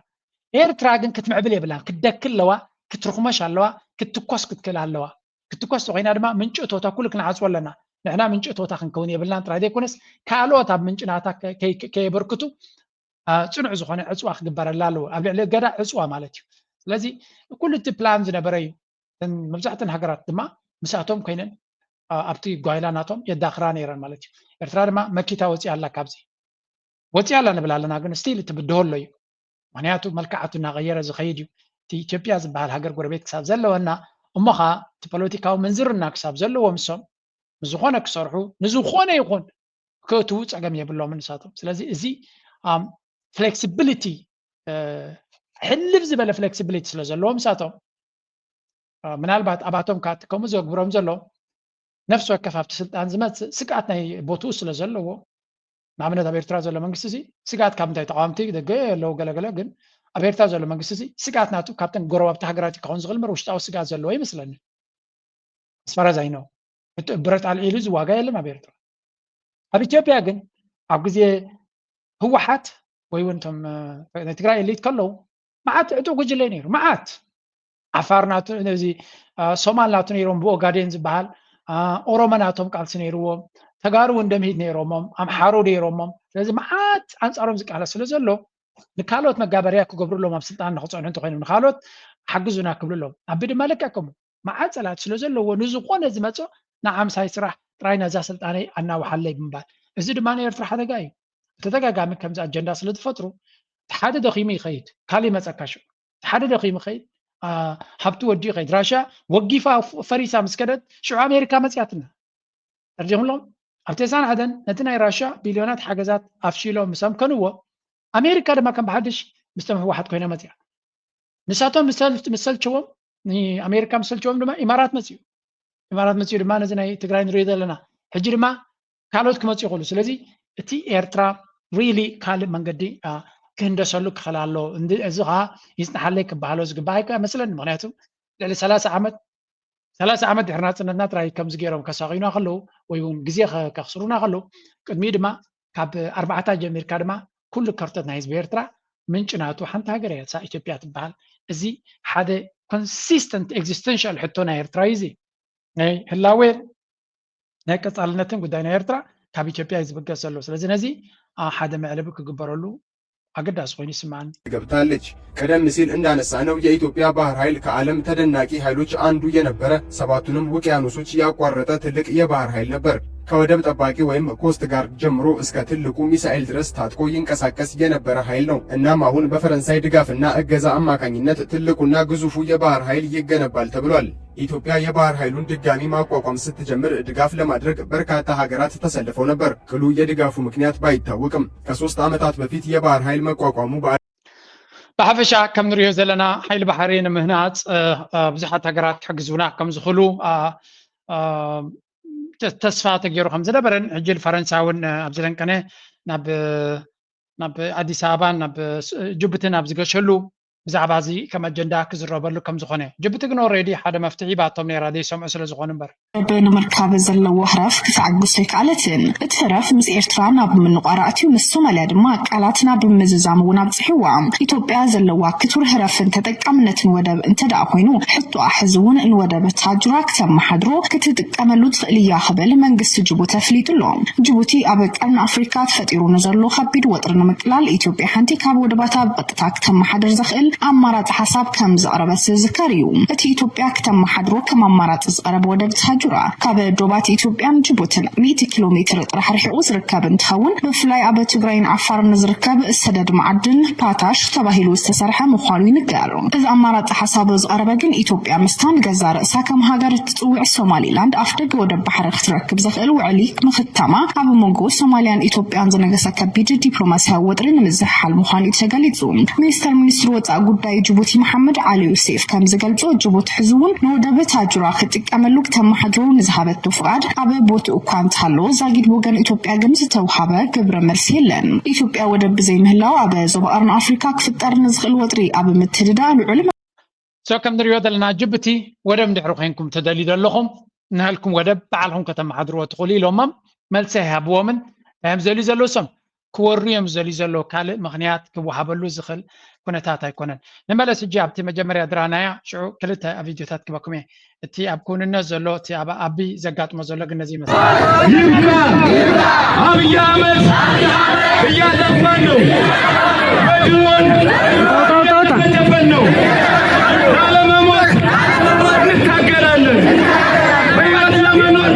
ኤርትራ ግን ክትምዕብል የብላን። ክትደክል ኣለዋ፣ ክትርኽመሽ ኣለዋ፣ ክትትኮስ ክትክእል ኣለዋ። ክትኮስ ተኮይና ድማ ምንጪ እቶታ ኩሉ ክንዓፅዎ ኣለና። ንሕና ምንጪ እቶታ ክንከውን የብልናን ጥራይ ዘይኮነስ ካልኦት ኣብ ምንጭናታ ከየበርክቱ ፅኑዕ ዝኾነ ዕፅዋ ክግበረላ ኣለዎ። ኣብ ልዕሊ እገዳ ዕፅዋ ማለት እዩ። ስለዚ ኩሉ እቲ ፕላን ዝነበረ እዩ። መብዛሕተን ሃገራት ድማ ምስኣቶም ኮይነን ኣብቲ ጓይላ ናቶም የዳኽራ ነይረን ማለት እዩ። ኤርትራ ድማ መኪታ ወፂኣ ኣላ ካብዚ። ወፂኣ ኣላ ንብል ኣለና፣ ግን ስቲል እቲ ብድሆ ኣሎ እዩ። ምክንያቱ መልክዓቱ እናቐየረ ዝኸይድ እዩ። እቲ ኢትዮጵያ ዝበሃል ሃገር ጎረቤት ክሳብ ዘለወና፣ እሞ ኸዓ እቲ ፖለቲካዊ ምንዝርና ክሳብ ዘለዎ ምሶም ንዝኾነ ክሰርሑ፣ ንዝኾነ ይኹን ክእትዉ ፀገም የብሎምን ንሳቶም። ስለዚ እዚ ፍሌክሲቢሊቲ፣ ሕልፍ ዝበለ ፍሌክሲቢሊቲ ስለ ዘለዎም ንሳቶም፣ ምናልባት ኣባቶም ከዓ ከምኡ ዘግብሮም ዘሎ ነፍሲ ወከፍ ኣብቲ ስልጣን ዝመፅእ ስግኣት ናይ ቦትኡ ስለ ዘለዎ፣ ንኣብነት ኣብ ኤርትራ ዘሎ መንግስቲ እዚ ስግኣት ካብ እንታይ ተቃወምቲ ደገ ኣለዉ ገለገለ፣ ግን ኣብ ኤርትራ ዘሎ መንግስቲ እዚ ስግኣት ናቱ ካብተን ጎረባብቲ ሃገራት ክኸውን ዝኽእል እምበር ውሽጣዊ ስግኣት ዘለዎ ይመስለኒ። ኣስፋራዝ ኣይነው ብረት ኣልዒሉ ዝዋጋ የለን ኣብ ኤርትራ። ኣብ ኢትዮጵያ ግን ኣብ ግዜ ህወሓት ወይ እውን እቶም ናይ ትግራይ ኤሊት ከለዉ መዓት ዕጡቕ ጉጅለ ነይሩ። መዓት ዓፋር ናቱ፣ እዚ ሶማል ናቱ ነይሮም፣ ብኦጋዴን ዝበሃል ኦሮሞ ናቶም ቃልሲ ነይርዎም፣ ተጋሩ እውን ደምሂት ነይሮሞም፣ ኣምሓሩ ነይሮሞም። ስለዚ መዓት ኣንፃሮም ዝቃለስ ስለ ዘሎ ንካልኦት መጋበርያ ክገብሩሎም ኣብ ስልጣን ንክፀንሑ እንተኮይኖም ንካልኦት ሓግዙና ክብሉ ኣለዎም። ኣቢ ድማ ልክዕ ከምኡ መዓት ፀላእቲ ስለ ዘለዎ ንዝኾነ ዝመፆ ንዓምሳይ ስራሕ ጥራይ ነዛ ስልጣነይ ኣናውሓለይ ብምባል፣ እዚ ድማ ንኤርትራ ሓደጋ እዩ። ብተደጋጋሚ ከምዚ ኣጀንዳ ስለ ዝፈጥሩ እቲ ሓደ ደኺሙ ይኸይድ፣ ካልእ ይመፀካ ሽዑ። እቲ ሓደ ደኺሙ ይኸይድ፣ ሃብቱ ወዲኡ ይኸይድ። ራሻ ወጊፋ ፈሪሳ ምስ ከደት ሽዑ ኣሜሪካ መፅያትና። ተርዲኹምሎም ኣብ ቴሳን ዓደን ነቲ ናይ ራሻ ቢልዮናት ሓገዛት ኣፍሺሎም ምስ ኣምከንዎ ኣሜሪካ ድማ ከም ብሓድሽ ምስቶም ህወሓት ኮይና መፅያ። ንሳቶም ምስ ሰልቸዎም፣ ንኣሜሪካ ምስ ሰልቸዎም ድማ ኢማራት መፅኡ። ኢማራት መፅኡ ድማ ነዚ ናይ ትግራይ ንሪኦ ዘለና ሕጂ ድማ ካልኦት ክመፅኡ ይኽእሉ። ስለዚ እቲ ኤርትራ ሪሊ ካልእ መንገዲ ክህንደሰሉ ክኽእል ኣሎ። እዚ ከዓ ይፅናሓለይ ክበሃሎ ዝግባእ ኣይመስለኒ። ምክንያቱ ልዕሊ ሰላሳ ዓመት ሰላሳ ዓመት ድሕሪ ናፅነትና ጥራይ ከምዚ ገይሮም ከሳቂዩና ከለዉ ወይ እውን ግዜ ከኽስሩና ከለዉ ቅድሚኡ ድማ ካብ ኣርባዕታ ጀሚርካ ድማ ኩሉ ከርተት ናይ ህዝቢ ኤርትራ ምንጪ ናቱ ሓንቲ ሃገር እያ፣ እሳ ኢትዮጵያ ትበሃል። እዚ ሓደ consistent existential ሕቶ ናይ ኤርትራ እዩ። እዚ ናይ ህላዌን ናይ ቀጻልነትን ጉዳይ ናይ ኤርትራ ካብ ኢትዮጵያ እዩ ዝብገስ ዘሎ። ስለዚ ነዚ ሓደ መዕለቢ ክግበረሉ ኣገዳሲ ኮይኑ ይስምዓኒ። ገብታለች። ቀደም ሲል እንዳነሳነው የኢትዮጵያ ባህር ኃይል ከዓለም ተደናቂ ኃይሎች አንዱ የነበረ፣ ሰባቱንም ውቅያኖሶች ያቋረጠ ትልቅ የባህር ኃይል ነበር። ከወደብ ጠባቂ ወይም ኮስት ጋርድ ጀምሮ እስከ ትልቁ ሚሳኤል ድረስ ታጥቆ ይንቀሳቀስ የነበረ ኃይል ነው። እናም አሁን በፈረንሳይ ድጋፍና እገዛ አማካኝነት ትልቁና ግዙፉ የባህር ኃይል ይገነባል ተብሏል። ኢትዮጵያ የባህር ኃይሉን ድጋሚ ማቋቋም ስትጀምር ድጋፍ ለማድረግ በርካታ ሀገራት ተሰልፈው ነበር። ቅሉ የድጋፉ ምክንያት ባይታወቅም ከሶስት ዓመታት በፊት የባህር ኃይል መቋቋሙ በ ብሓፈሻ ከም ንሪኦ ዘለና ሓይሊ ባሕሪ ንምህናፅ ብዙሓት ሃገራት ክሕግዙና ከም ዝኽእሉ ተስፋ ተገይሩ ከም ዝነበረን ሕጂ ፈረንሳ እውን ኣብዚ ለንቀነ ናብ ናብ ኣዲስ ኣበባን ናብ ጅቡትን ኣብ ዝገሸሉ ብዛዕባ እዚ ከም ኣጀንዳ ክዝረበሉ ከም ዝኾነ ጅቡቲ ግን ኦሬዲ ሓደ መፍትሒ ባቶም ነራ ዘይሰምዑ ስለ ዝኾኑ እምበር ወደብ ንምርካብ ዘለዎ ህረፍ ክትዓግሶ ኣይከኣለትን። እቲ ህረፍ ምስ ኤርትራ ናብ ምንቋር ኣእትዩ ምስ ሶማልያ ድማ ቃላት ናብ ምዝዛም እውን ኣብፂሕዋ። ኢትዮጵያ ዘለዋ ክቱር ህረፍን ተጠቃምነትን ወደብ እንተ ደኣ ኮይኑ ሕቶኣ ሕዚ እውን ንወደብ ታጁራ ክተመሓድሮ ክትጥቀመሉ ትኽእል እያ ክብል መንግስቲ ጅቡቲ ኣፍሊጡ ኣሎ። ጅቡቲ ኣብ ቀርኒ ኣፍሪካ ተፈጢሩ ንዘሎ ከቢድ ወጥሪ ንምቅላል ኢትዮጵያ ሓንቲ ካብ ወደባታ ብቐጥታ ክተመሓድር ዘኽእል ኣማራፂ ሓሳብ ከም ዘቕረበት ዝዝከር እዩ። እቲ ኢትዮጵያ ክተመሓድሮ ከም ኣማራፂ ዝቐረበ ወደብ ታጁራ ካብ ዶባት ኢትዮጵያን ጅቡትን ሚእቲ ኪሎ ሜትር ጥራሕ ርሒቑ ዝርከብ እንትኸውን ብፍላይ ኣብ ትግራይን ዓፋርን ዝርከብ ሰደድ መዓድን ፓታሽ ተባሂሉ ዝተሰርሐ ምዃኑ ይንገር። እዚ ኣማራፂ ሓሳብ ዝቐረበ ግን ኢትዮጵያ ምስታ ንገዛ ርእሳ ከም ሃገር እትፅውዕ ሶማሊላንድ ኣፍደገ ወደብ ባሕሪ ክትረክብ ዘኽእል ውዕሊ ምኽታማ ኣብ መንጎ ሶማልያን ኢትዮጵያን ዝነገሰ ከቢድ ዲፕሎማስያዊ ወጥሪ ንምዝሕሓል ምዃኑ እዩ ተገሊፁ። ሚኒስተር ሚኒስትሪ ወፃኢ ጉዳይ ጅቡቲ መሓመድ ዓሊ ዩሴፍ ከም ዝገልፆ ጅቡቲ ሕዚ እውን ንወደብ ታጁራ ክትጥቀመሉ ክተመሓድሮ ንዝሃበቶ ፍቓድ ኣብ ቦትኡ እኳ እንተሃለዎ ዛጊድ ብወገን ኢትዮጵያ ግን ዝተውሃበ ግብረ መልሲ የለን። ኢትዮጵያ ወደብ ብዘይምህላው ኣብ ዞባ ቀርኒ ኣፍሪካ ክፍጠር ንዝኽእል ወጥሪ ኣብ ምትድዳ ልዑል so ከም ንሪኦ ዘለና ጅቡቲ ወደብ እንድሕሪ ኮይንኩም ትደልዩ ዘለኹም ንሃልኩም ወደብ ባዕልኹም ከተመሓድርዎ ትኽእሉ ኢሎሞም መልሲ ኣይሃብዎምን። እንታይ እዮም ዝደልዩ ዘለዉ? እሶም ክወሩ እዮም ዝደልዩ ዘለዉ። ካልእ ምኽንያት ክወሃበሉ ዝኽእል ኩነታት ኣይኮነን። ንመለስ ሕጂ ኣብቲ መጀመርያ ድራናያ ሽዑ ክልተ ቪድዮታት ክበኩም እየ። እቲ ኣብ ክውንነት ዘሎ እቲ ኣብ ኣቢ ዘጋጥሞ ዘሎ ግን ነዚ ይመስል። አብይ አህመድ እያጠፋን ነው። በድሮን እየጨፈጨፈን ነው። ላለመሞት እንታገላለን። በሕይወት ለመኖር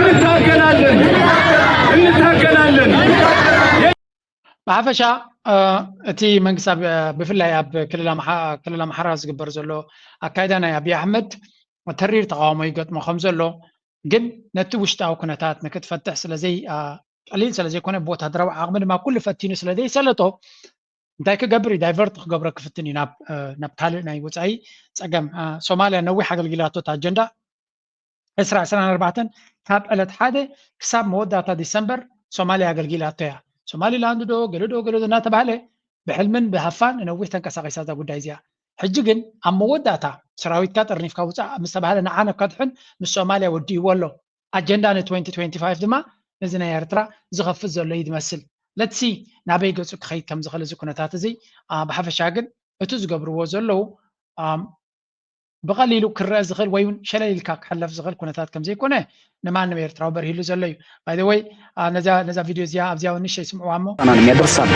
እንታገላለን። እንታገላለን። ብሓፈሻ እቲ መንግስቲ ብፍላይ ኣብ ክልል ኣምሓራ ዝግበር ዘሎ ኣካይዳ ናይ ኣብይ ኣሕመድ ተሪር ተቃውሞ ይገጥሞ ከም ዘሎ ግን ነቲ ውሽጣዊ ኩነታት ንክትፈትሕ ስለዘይ ቀሊል ስለዘይኮነ ብወታደራዊ ዓቕሚ ድማ ኩሉ ፈቲኑ ስለዘይሰለጦ እንታይ ክገብር እዩ ዳይቨርት ክገብሮ ክፍትን እዩ ናብ ካልእ ናይ ወፃኢ ፀገም ሶማልያ ነዊሕ ኣገልጊላቶ ኣጀንዳ ዕስራ ዕስራን ኣርባዕተን ካብ ዕለት ሓደ ክሳብ መወዳእታ ዲሰምበር ሶማልያ ኣገልጊላቶ እያ። ሶማሊላንድ ዶ ገለ ዶ ገለ ዶ እናተባህለ ብሕልምን ብሃፋን ንነዊሕ ተንቀሳቂሳ እዛ ጉዳይ እዚኣ። ሕጂ ግን ኣብ መወዳእታ ሰራዊትካ ጠርኒፍካ ውፃእ ምስ ተባህለ ንዓነ ከድሕን ምስ ሶማልያ ወዲእዎ ኣሎ። ኣጀንዳ ን twenty twenty-five ድማ ነዚ ናይ ኤርትራ ዝኸፍት ዘሎ እዩ ዝመስል። ለትሲ ናበይ ገፁ ክኸይድ ከም ዝኽእል እዚ ኩነታት እዚ ብሓፈሻ ግን እቲ ዝገብርዎ ዘለዉ ብቐሊሉ ክረአ ዝኽእል ወይ እውን ሸለል ኢልካ ክሕለፍ ዝኽእል ኩነታት ከም ዘይኮነ ንማንም ኤርትራዊ በርሂሉ ዘሎ እዩ። By the way ነዛ ቪድዮ እዚኣ ኣብዚኣ እውን ንእሽተይ ስምዕዋ እሞ ጫናንም ያደርሳል።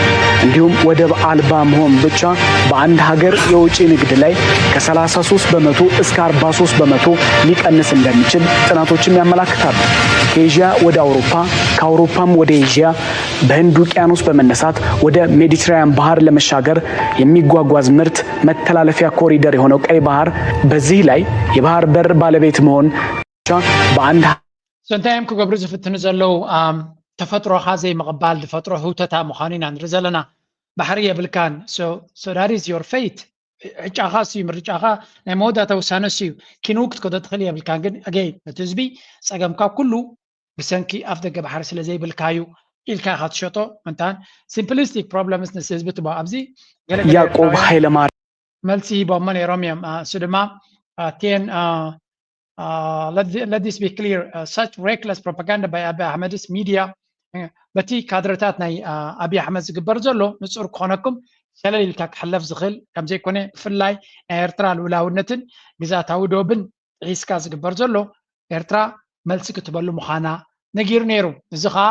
እንዲሁም ወደብ አልባ መሆን ብቻ በአንድ ሀገር የውጭ ንግድ ላይ ከ ሰላሳ ሶስት በመቶ እስከ አርባ ሶስት በመቶ ሊቀንስ እንደሚችል ጥናቶችም ያመላክታሉ። ከኤዥያ ወደ አውሮፓ፣ ከአውሮፓም ወደ ኤዥያ በህንድ ውቅያኖስ በመነሳት ወደ ሜዲትራኒያን ባህር ለመሻገር የሚጓጓዝ ምርት መተላለፊያ ኮሪደር የሆነው ቀይ ባህር በዚህ ላይ የባህር በር ባለቤት መሆን ብቻ በአንድ So እንታይ እዮም ክገብሩ ዝፍትኑ ዘለዉ? ተፈጥሮኻ ዘይምቕባል ዝፈጥሮ ህውተታ ምዃኑ ኢና ንርኢ ዘለና። ባሕሪ የብልካን። So that is your fate። ዕጫኻ እሱ እዩ፣ ምርጫኻ ናይ መወዳእታ ውሳነ እሱ እዩ። ኪንው ክትከዶ ትኽእል የብልካን። ግን again እቲ ህዝቢ ጸገምካ ኩሉ ብሰንኪ ኣፍ ደገ ባሕሪ ስለ ዘይብልካ እዩ ኢልካ ኢኻ ትሸጦ። እንታን simplistic problems ንስ ህዝቢ ትቦ ኣብዚ ገለ ገለ ያዕቆብ ኤርትራውያን ኃይለማርያም መልሲ ሂቦሞ ነይሮም እዮም። እሱ ድማ ten let this be clear, such reckless propaganda by Abiy Ahmed's media በቲ ካድረታት ናይ ኣብይ ኣሕመድ ዝግበር ዘሎ ንጹር ክኾነኩም ሸለል ኢልካ ክሕለፍ ዝኽእል ከም ዘይኮነ፣ ብፍላይ ናይ ኤርትራ ልኡላውነትን ግዛታዊ ዶብን ጥሒስካ ዝግበር ዘሎ፣ ኤርትራ መልሲ ክትበሉ ምዃና ነጊሩ ነይሩ። እዚ ኸኣ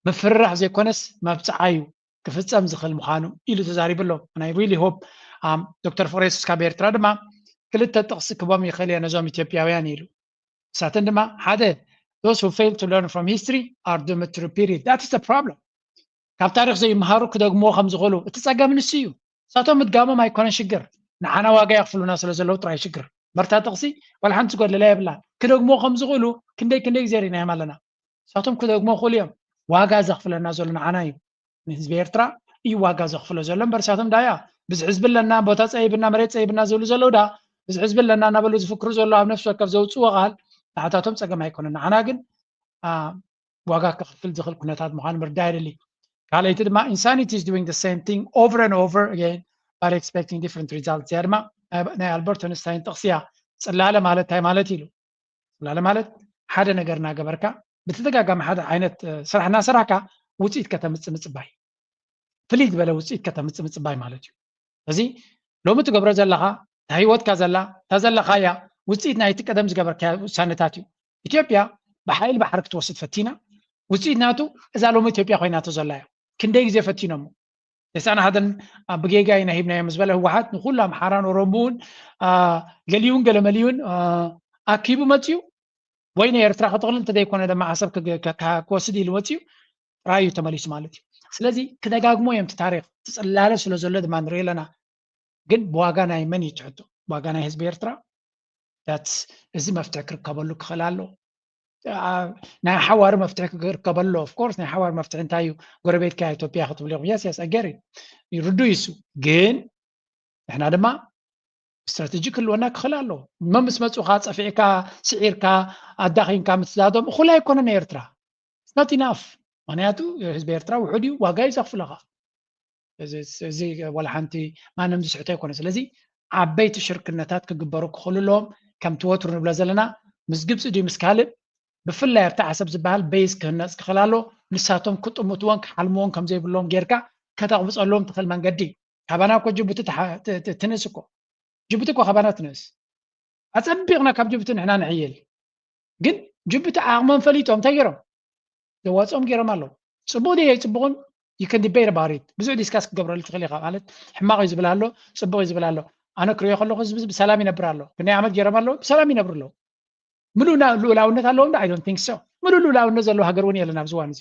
ምፍርራሕ ዘይኮነስ መብጽዓ እዩ ክፍጸም ዝኽእል ምዃኑ ኢሉ ተዛሪቡ ኣሎ። ናይ really hope ዶክተር ፍሬስ ካብ ኤርትራ ድማ ክልተ ጥቕሲ ክቦም ይኽእል እየ ነዞም ኢትዮጵያውያን ኢሉ። ንሳተን ድማ ሓደ those who fail to learn from history are doomed to repeat it. That is the problem. ካብ ታሪኽ ዘይመሃሩ ክደግምዎ ከም ዝኽእሉ እቲ ጸገም ንሱ እዩ። ንሳቶም ምድጋሞም ኣይኮነን ሽግር፣ ንዓና ዋጋ የኽፍሉና ስለ ዘለዉ ጥራይ ሽግር። በርታ ጥቕሲ ዋላ ሓንቲ ዝጎደለ የብላን። ክደግምዎ ከም ዝኽእሉ ክንደይ ክንደይ ግዜ ርኢናዮም ኣለና። ንሳቶም ክደግምዎ ክኽእሉ እዮም። ዋጋ ዘኽፍለና ዘሎ ንዓና እዩ። ንህዝቢ ኤርትራ እዩ ዋጋ ዘኽፍሎ ዘሎ እምበር ንሳቶም ዳያ ብዝሒ ህዝቢ ኣለና፣ ቦታ ጸይብና፣ መሬት ጸይብና ዝብሉ ዘለዉ ዳ ብዝሒ ህዝቢ ኣለና እናበሉ ዝፍክሩ ዘለዉ ኣብ ነፍሲ ወከፍ ዘውጽዎ ቃል ንዓታቶም ጸገም ኣይኮነን። ንዓና ግን ዋጋ ክኽፍል ዝኽእል ኩነታት ምዃኑ ምርዳእ የድሊ። ካልኣይቲ ድማ insanity is doing the same thing over and over again but expecting different results። እዚኣ ድማ ናይ ኣልበርት ኣንስታይን ጥቕሲ እያ። ጽላለ ማለት እንታይ ማለት ኢሉ? ጽላለ ማለት ሓደ ነገር እናገበርካ ብተደጋጋሚ ሓደ ዓይነት ስራሕ እናሰራሕካ ውፅኢት ከተምፅእ ምፅባይ፣ ፍልይ ዝበለ ውፅኢት ከተምፅእ ምፅባይ ማለት እዩ። እዚ ሎሚ ትገብሮ ዘለኻ፣ እታ ህይወትካ ዘላ፣ እታ ዘለኻያ ውፅኢት ናይቲ ቀደም ዝገበርካያ ውሳነታት እዩ። ኢትዮጵያ ብሓይሊ ባሕሪ ክትወስድ ፈቲና፣ ውፅኢት ናቱ እዛ ሎሚ ኢትዮጵያ ኮይናቶ ዘላ እያ። ክንደይ ግዜ ፈቲኖሞ? ተስዓን ሓደን ብጌጋ ኢና ሂብናዮም ምስ በለ ህወሓት ንኩሉ ኣምሓራን ኦሮሞውን ገሊኡን ገለመሊኡን ኣኪቡ መፅዩ ወይ ንኤርትራ ክጥቕልል እንተዘይኮነ ድማ ዓሰብ ክወስድ ኢሉ መፅዩ ጥራይ እዩ ተመሊሱ ማለት እዩ። ስለዚ ክደጋግሞ እዮም እቲ ታሪኽ፣ እቲ ጽላለ ስለ ዘሎ ድማ ንርኢ ኣለና። ግን ብዋጋ ናይ መን እዩ ትሕቶ? ብዋጋ ናይ ህዝቢ ኤርትራ? እዚ መፍትሒ ክርከበሉ ክኽእል ኣሎ። ናይ ሓዋሩ መፍትሒ ክርከበሉ፣ of course ናይ ሓዋሩ መፍትሒ እንታይ እዩ? ጎረቤትካ ኢትዮጵያ ክትብል ኢኹም። የስ የስ ኣገር እዩ፣ ርዱእ እዩ እሱ። ግን ንሕና ድማ ስትራተጂ ክህልወና ክኽእል ኣሎ። እሞ ምስ መፁኻ ፀፊዕካ፣ ስዒርካ፣ ኣዳኺምካ ምትዛዞም እኹል ኣይኮነን። ኤርትራ it's not enough። ምክንያቱ ህዝቢ ኤርትራ ውሑድ እዩ፣ ዋጋ እዩ ዘኽፍለኻ። እዚ ዋላ ሓንቲ ማንም ዝስሕቶ ኣይኮነ። ስለዚ ዓበይቲ ሽርክነታት ክግበሩ ክኽእሉ ኣለዎም። ከምቲ ወትሩ ንብሎ ዘለና ምስ ግብፂ ድዩ ምስ ካልእ ብፍላይ ኣብቲ ዓሰብ ዝበሃል ቤዝ ክህነፅ ክኽእል ኣሎ። ንሳቶም ክጥምትዎን ክሓልምዎን ከም ዘይብሎም ጌርካ ከተቕብፀሎም ትኽእል መንገዲ። ካባና እኮ ጅቡቲ ትንእስ እኮ። ጅቡቲ እኮ ካባና ትንእስ። ኣፀቢቕና ካብ ጅቡቲ ንሕና ንሕይል። ግን ጅቡቲ ዓቕሞም ፈሊጦም እንታይ ገይሮም? ዘዋፅኦም ገይሮም ኣለዉ። ፅቡቕ ድየ ኣይፅቡቕን? You can debate about it። ብዙሕ ዲስካስ ክገብረሉ ትኽእል ኢኻ። ማለት ሕማቕ እዩ ዝብል ኣሎ፣ ፅቡቕ እዩ ዝብል ኣሎ። ኣነ ክሪኦ ከለኹ ህዝቢ ብሰላም ይነብር ኣሎ። ክንደይ ዓመት ገይሮም ኣለዉ? ብሰላም ይነብሩ ኣለዉ። ምሉእ ልኡላውነት ኣለዎም ዶ? I don't think so። ምሉእ ልኡላውነት ዘለዎ ሃገር እውን የለን ኣብዚ እዋን እዚ።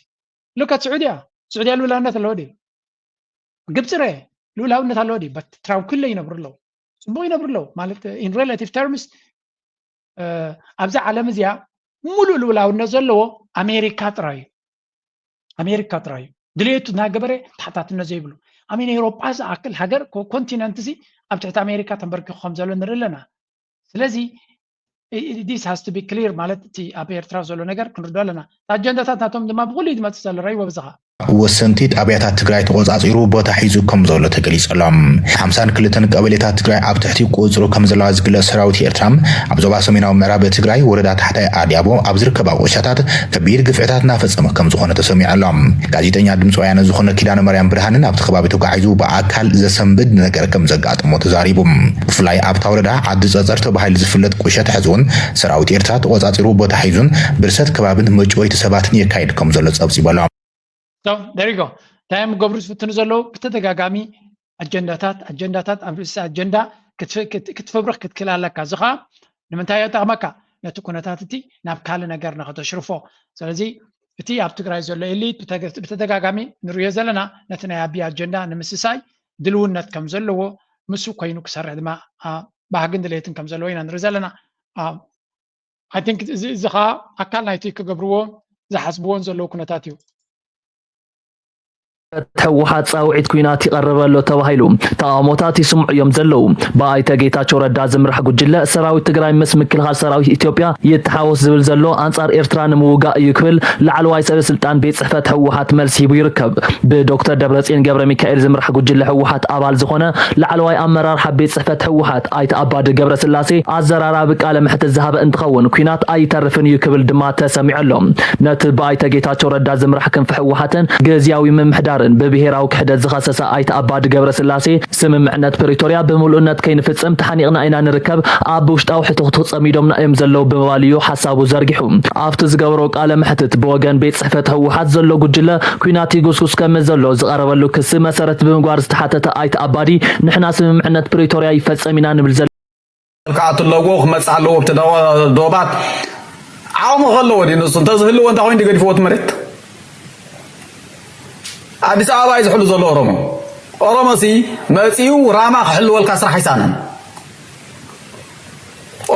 Look at ስዑድያ። ስዑድያ ልኡላውነት ኣለዎ ድዩ? ግብፂ ርአ ልኡላውነት ኣለዎ ድዩ? But tranquil ይነብሩ ኣለዉ። ፅቡቕ ይነብሩ ኣለዉ። ማለት in relative terms ኣብዚ ዓለም እዚኣ ሙሉእ ልኡላውነት ዘለዎ ኣሜሪካ ጥራይ እዩ። ኣሜሪካ ጥራይ እዩ ድሌቱ እናገበረ ተሓታትነት ዘይብሉ። ኣሜን ኤውሮጳ ዝኣክል ሃገር ኮንቲነንት እዚ ኣብ ትሕቲ ኣሜሪካ ተንበርኪኹ ከም ዘሎ ንርኢ ኣለና። ስለዚ this has to be clear ማለት እቲ ኣብ ኤርትራ ዘሎ ነገር ክንርዶ ኣለና። ኣጀንዳታት ናቶም ድማ ብኩሉ እዩ ዝመፅእ ዘሎ። ረይ ወብዝኻ ወሰንቲ ጣብያታት ትግራይ ተቆፃፂሩ ቦታ ሒዙ ከም ዘሎ ተገሊፁ ኣሎ። ሓምሳን ክልተን ቀበሌታት ትግራይ ኣብ ትሕቲ ቁፅፅሩ ከም ዘለዋ ዝግለፅ ሰራዊት ኤርትራ ኣብ ዞባ ሰሜናዊ ምዕራብ ትግራይ ወረዳ ታሕታይ ኣድያቦ ኣብ ዝርከባ ቁሻታት ከቢድ ግፍዕታት እናፈፀመ ከም ዝኾነ ተሰሚዑ ኣሎ። ጋዜጠኛ ድምፂ ወያነ ዝኾነ ኪዳነ ማርያም ብርሃንን ኣብቲ ከባቢ ተጓዒዙ ብኣካል ዘሰንብድ ነገር ከም ዘጋጥሞ ተዛሪቡ። ብፍላይ ኣብታ ወረዳ ዓዲ ፀፀር ተባሂሉ ዝፍለጥ ቁሸት ሕዚ እውን ሰራዊት ኤርትራ ተቆፃፂሩ ቦታ ሒዙን ብርሰት ከባብን መጭወይቲ ሰባትን የካይድ ከም ዘሎ ፀብፂቡ ኣሎ። ደሪጎ እንታይ እዮም ገብሩ ዝፍትኑ ዘለዉ? ብተደጋጋሚ ኣጀንዳታት ኣጀንዳታት ኣብ ርእሲ ኣጀንዳ ክትፍብርኽ ክትክእል ኣለካ። እዚ ከዓ ንምንታይ የጠቕመካ? ነቲ ኩነታት እቲ ናብ ካልእ ነገር ንኸተሽርፎ። ስለዚ እቲ ኣብ ትግራይ ዘሎ ኤሊት ብተደጋጋሚ ንሪኦ ዘለና ነቲ ናይ ኣቢ ኣጀንዳ ንምስሳይ ድልውነት ከም ዘለዎ፣ ምስ ኮይኑ ክሰርሕ ድማ ባህግን ድሌትን ከም ዘለዎ ኢና ንርኢ ዘለና። I think እዚ ከዓ ኣካል ናይቲ ክገብርዎ ዝሓስብዎን ዘለዉ ኩነታት እዩ። ህወሓት ፃውዒት ኲናት ይቐርብ ኣሎ ተባሂሉ ተቓውሞታት ይስምዑ እዮም ዘለዉ። ብኣይተ ጌታቸው ረዳ ዝምራሕ ጉጅለ ሰራዊት ትግራይ ምስ ምክልኻል ሰራዊት ኢትዮጵያ ይተሓወስ ዝብል ዘሎ ኣንፃር ኤርትራ ንምውጋእ እዩ ክብል ላዕለዋይ ሰበ ስልጣን ቤት ፅሕፈት ህወሓት መልሲ ሂቡ ይርከብ። ብዶክተር ደብረፅዮን ገብረ ሚካኤል ዝምራሕ ጉጅለ ህወሓት ኣባል ዝኾነ ላዕለዋይ ኣመራርሓ ቤት ፅሕፈት ህወሓት ኣይተ ኣባዲ ገብረስላሴ ኣዘራራቢ ቃለ መሕትት ዝሃበ እንትኸውን ኲናት ኣይተርፍን እዩ ክብል ድማ ተሰሚዑ ኣሎ። ነቲ ብኣይተ ጌታቸው ረዳ ዝምራሕ ክንፊ ህወሓትን ግዝያዊ ምምሕዳር ብብሄራዊ ክሕደት ዝኸሰሰ ኣይተ ኣባዲ ገብረስላሴ፣ ስምምዕነት ፕሪቶርያ ብምሉእነት ከይንፍጽም ተሓኒቕና ኢና ንርከብ፣ ኣብ ውሽጣዊ ሕትኽትኽ ጸሚዶምና እዮም ዘለዉ ብምባል እዩ ሓሳቡ ዘርጊሑ። ኣብቲ ዝገበሮ ቃለ መሕትት፣ ብወገን ቤት ጽሕፈት ህወሓት ዘሎ ጉጅለ ኲናት ይጉስጉስ ከም ዘሎ ዝቐረበሉ ክሲ መሰረት ብምግባር ዝተሓተተ ኣይተ ኣባዲ፣ ንሕና ስምምዕነት ፕሪቶርያ ይፈጸም ኢና ንብል ዘለና። ክኣቱ ኣለዎ፣ ክመጽእ ኣለዎ ኣብቲ ዶ- ዶባት ዓቕሚ ከለዎ ድዩ ንሱ? እንተዝህልዎ እንታይ ኮይኑ ገዲፍዎ እቲ መሬት? ኣዲስ ኣበባ እዩ ዝሕሉ ዘሎ ኦሮሞ። ኦሮሞ ሲ መጺኡ ራማ ክሕልወልካ ስራሕ ኣይሳነን።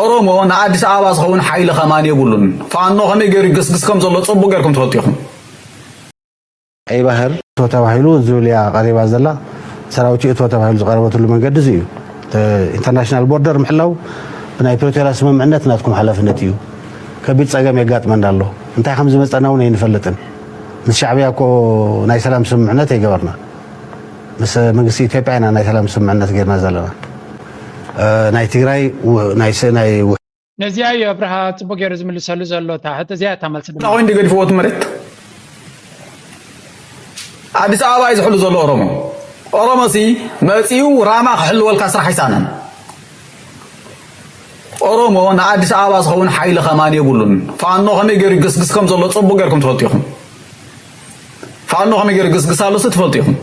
ኦሮሞ ንኣዲስ ኣበባ ዝኸውን ሓይሊ ከማን የብሉን። ፋኖ ከመይ ገይሩ ይገስግስ ከም ዘሎ ጽቡቅ ገይርኩም ትፈልጡ ኢኹም። ቀይ ባህር እቶ ተባሂሉ ዙልያ ቀሪባ ዘላ ሰራዊት እቶ ተባሂሉ ዝቀረበትሉ መንገዲ እዚ እዩ። ኢንተርናሽናል ቦርደር ምሕላው ብናይ ፕሪቶርያ ስምምዕነት ናትኩም ሓላፍነት እዩ። ከቢድ ጸገም የጋጥመና ኣሎ። እንታይ ከም ዝመጸና እውን ኣይንፈልጥን። ምስ ሻዕብያ እኮ ናይ ሰላም ስምምዕነት ኣይገበርና። ምስ መንግስቲ ኢትዮጵያ ኢና ናይ ሰላም ስምምዕነት ገይርና ዘለና። ናይ ትግራይ ናይ ነዚኣ እዩ ኣብርሃ ፅቡቅ ገይሩ ዝምልሰሉ ዘሎ። እታ ሕቶ እዚኣ እታ መልሲ ድማ ኮይኑ ገዲፍዎ እቲ መሬት ኣዲስ ኣበባ እዩ ዝሕሉ ዘሎ ኦሮሞ። ኦሮሞ ሲ መፂኡ ራማ ክሕልወልካ ስራሕ ኣይሳነን። ኦሮሞ ንኣዲስ ኣበባ ዝኸውን ሓይሊ ከማን የብሉን። ፋኖ ከመይ ገይሩ ይግስግስ ከም ዘሎ ፅቡቅ ገይርኩም ትፈልጡ ኢኹም። ፋኖ ከመይ ገይሩ ይግስግስ ኣሎ ሲ ትፈልጡ ኢኹም።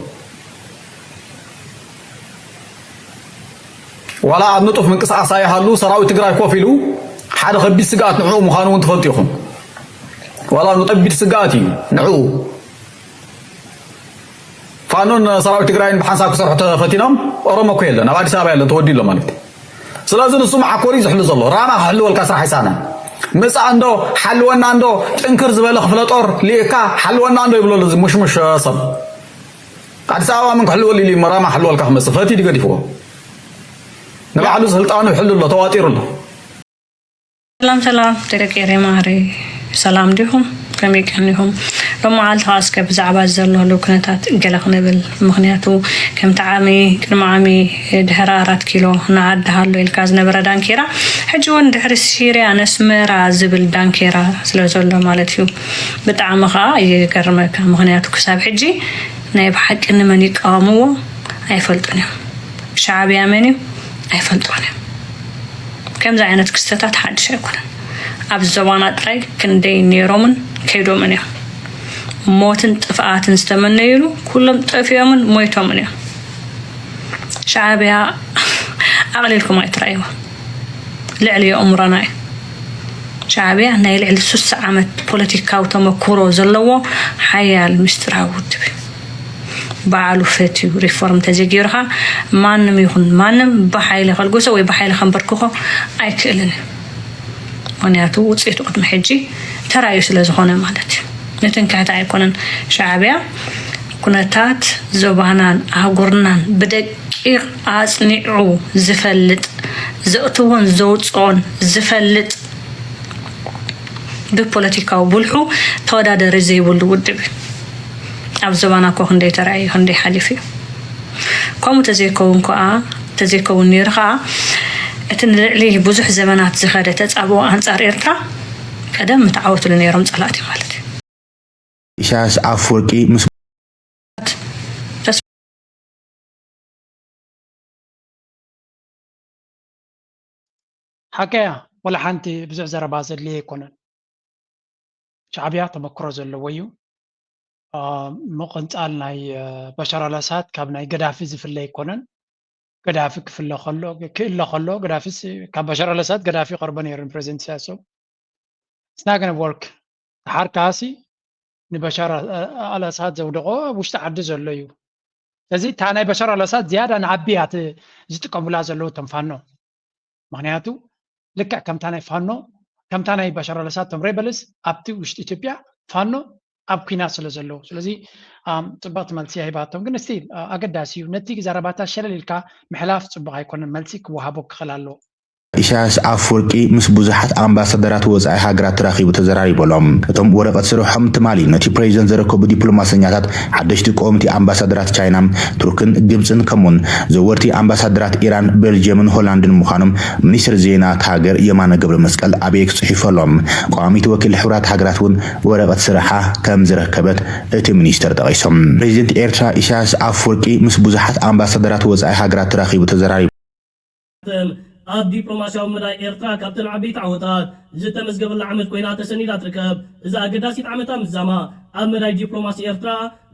ዋላ ኣብ ንጡፍ ምንቅስቃስ ኣይሃሉ ሰራዊት ትግራይ ኮፍ ኢሉ ሓደ ከቢድ ስግኣት ንዕኡ ምዃኑ እውን ትፈልጡ ኢኹም። ዋላ ከቢድ ስግኣት እዩ ንዕኡ። ፋኖን ሰራዊት ትግራይን ብሓንሳብ ክሰርሑ ተፈቲኖም ኦሮሞ እኮ የለን፣ ኣብ ኣዲስ ኣበባ የለን፣ ተወዲኡ ኣሎ ማለት እዩ። ስለዚ ንሱ መዓኮር እዩ ዝሕሉ ዘሎ። ራማ ክሕልወልካ ስራሕ ኣይሳነን። ምፃእ እንዶ ሓልወና እንዶ ጥንክር ዝበለ ክፍለ ጦር ልኢካ ሓልወና እንዶ ይብሎ ኣሎ እዚ ሙሽሙሽ ሰብ። ኣዲስ ኣበባ ምን ክሕልወሉ ኢሉ እዩ ራማ ክሕልወልካ ክመፅእ ፈትዩ ድዩ ገዲፍዎ? ንባዕሉ ስልጣኑ ይሕሉ ኣሎ፣ ተዋጢሩ ኣሎ። ሰላም ሰላም ደቂ ኤሬ ማዕረ ሰላም ዲኹም? ከመይ ቀኒኹም? ሎም መዓልቲ ኸዓ እስከ ብዛዕባ እዚ ዘሎ ህልው ኩነታት ገለ ክንብል፣ ምኽንያቱ ከምቲ ዓሚ ቅድሚ ዓሚ ድሕሪ ኣራት ኪሎ ንዓዲ ሃሎ ኢልካ ዝነበረ ዳንኬራ ሕጂ እውን ድሕሪ ሲርያ ነስመራ ዝብል ዳንኬራ ስለ ዘሎ ማለት እዩ። ብጣዕሚ ኸዓ ይገርመካ፣ ምኽንያቱ ክሳብ ሕጂ ናይ ብሓቂ ንመን ይቃወምዎ ኣይፈልጡን እዮም። ሻዕብያ መን እዩ ኣይፈልጥዎን እዮም። ከምዚ ዓይነት ክስተታት ሓድሽ ኣይኮነን። ኣብ ዞባና ጥራይ ክንደይ ነይሮምን ከይዶምን እዮም። ሞትን ጥፍኣትን ዝተመነዩሉ ኩሎም ጠፊኦምን ሞይቶምን እዮም። ሻዕብያ ኣቕሊልኩም ኣይትረኣይዎ። ልዕሊ የእምሮና እዩ። ሻዕብያ ናይ ልዕሊ ስሳ ዓመት ፖለቲካዊ ተመኩሮ ዘለዎ ሓያል ምስጢራዊ ውድብ እዩ። ባዕሉ ፈትዩ ሪፎርም ተዘይገይሩ ኸዓ ማንም ይኹን ማንም ብሓይሊ ከልግሶ ወይ ብሓይሊ ከንበርክኾ ኣይክእልን እዩ። ምኽንያቱ ውፅኢቱ ቅድሚ ሕጂ ተራእዩ ስለ ዝኾነ ማለት እዩ። ንትምክሕቲ ኣይኮነን። ሻዕብያ ኩነታት ዞባናን ኣህጉርናን ብደቂቕ ኣፅኒዑ ዝፈልጥ፣ ዘእትዎን ዘውፅኦን ዝፈልጥ፣ ብፖለቲካዊ ብልሑ ተወዳደሪ ዘይብሉ ውድብ እዩ። ኣብ ዞባና እኮ ክንደይ ተራእዩ ክንደይ ሓሊፉ እዩ። ከምኡ ተዘይከውን ከኣ ተዘይከውን ነይሩ ከኣ እቲ ንልዕሊ ብዙሕ ዘመናት ዝኸደ ተጻብኦ ኣንጻር ኤርትራ ቀደም ምተዓወትሉ ነይሮም ጸላእቲ ማለት እዩ። ኢሳያስ ኣፍወርቂ ምስ ሓቀያ ወላ ሓንቲ ብዙሕ ዘረባ ዘድልየ ኣይኮነን። ሻዕብያ ተመክሮ ዘለዎ እዩ። ምቕንጻል ናይ በሻር ኣልኣሳድ ካብ ናይ ገዳፊ ዝፍለ ኣይኮነን። ገዳፊ ክፍለ ከሎ ክእለ ከሎ ገዳፊስ ካብ በሻር ኣልኣሳድ ገዳፊ ይቐርቦ ነይሩ ንፕረዚደንት ኢሳያስ። It's not gonna work። ተሓርካሲ ንበሻር ኣልኣሳድ ዘውደቆ ኣብ ውሽጢ ዓዲ ዘሎ እዩ። ስለዚ እታ ናይ በሻር ኣልኣሳድ ዝያዳ ንዓቢ እያ ዝጥቀሙላ ዘለዉ እቶም ፋኖ። ምኽንያቱ ልክዕ ከምታ ናይ ፋኖ ከምታ ናይ በሻር ኣልኣሳድ እቶም ሬበልስ ኣብቲ ውሽጢ ኢትዮጵያ ፋኖ ኣብ ኲናት ስለ ዘለዉ። ስለዚ ፅብቕቲ መልሲ ሂባቶም። ግን ስቲል ኣገዳሲ እዩ። ነቲ ዘረባታት ሸለል ኢልካ ምሕላፍ ፅቡቕ ኣይኮነን። መልሲ ክወሃቦ ክኽእል ኣለዎ። ኢሳያስ ኣፈወርቂ ምስ ብዙሓት ኣምባሳደራት ወጻኢ ሃገራት ተራኺቡ ተዘራሪቡ ኣሎ። እቶም ወረቐት ስርሖም ትማሊ ነቲ ፕሬዚደንት ዘረከቡ ዲፕሎማሰኛታት ሓደሽቲ ቀወምቲ ኣምባሳደራት ቻይና፣ ቱርክን ግብጽን ከምኡውን ዘወርቲ ኣምባሳደራት ኢራን፣ ቤልጅየምን ሆላንድን ምዃኖም ሚኒስትር ዜና እታ ሃገር የማነ ገብረ መስቀል ኣብ ኤክስ ጽሒፉ ኣሎ። ቀዋሚት ወኪል ሕቡራት ሃገራት እውን ወረቐት ስርሓ ከም ዝረከበት እቲ ሚኒስተር ጠቒሶም። ፕሬዚደንት ኤርትራ ኢሳያስ ኣፈወርቂ ምስ ብዙሓት ኣምባሳደራት ወጻኢ ሃገራት ተራኺቡ ተዘራሪቡ። ኣብ ዲፕሎማስያዊ መዳይ ኤርትራ ካብተን ዓበይቲ ዓወታት ዝተመዝገበላ ዓመት ኮይና ተሰኒዳ ትርከብ። እዛ ኣገዳሲት ዓመት ኣብ ምዛማ ኣብ መዳይ ዲፕሎማሲ ኤርትራ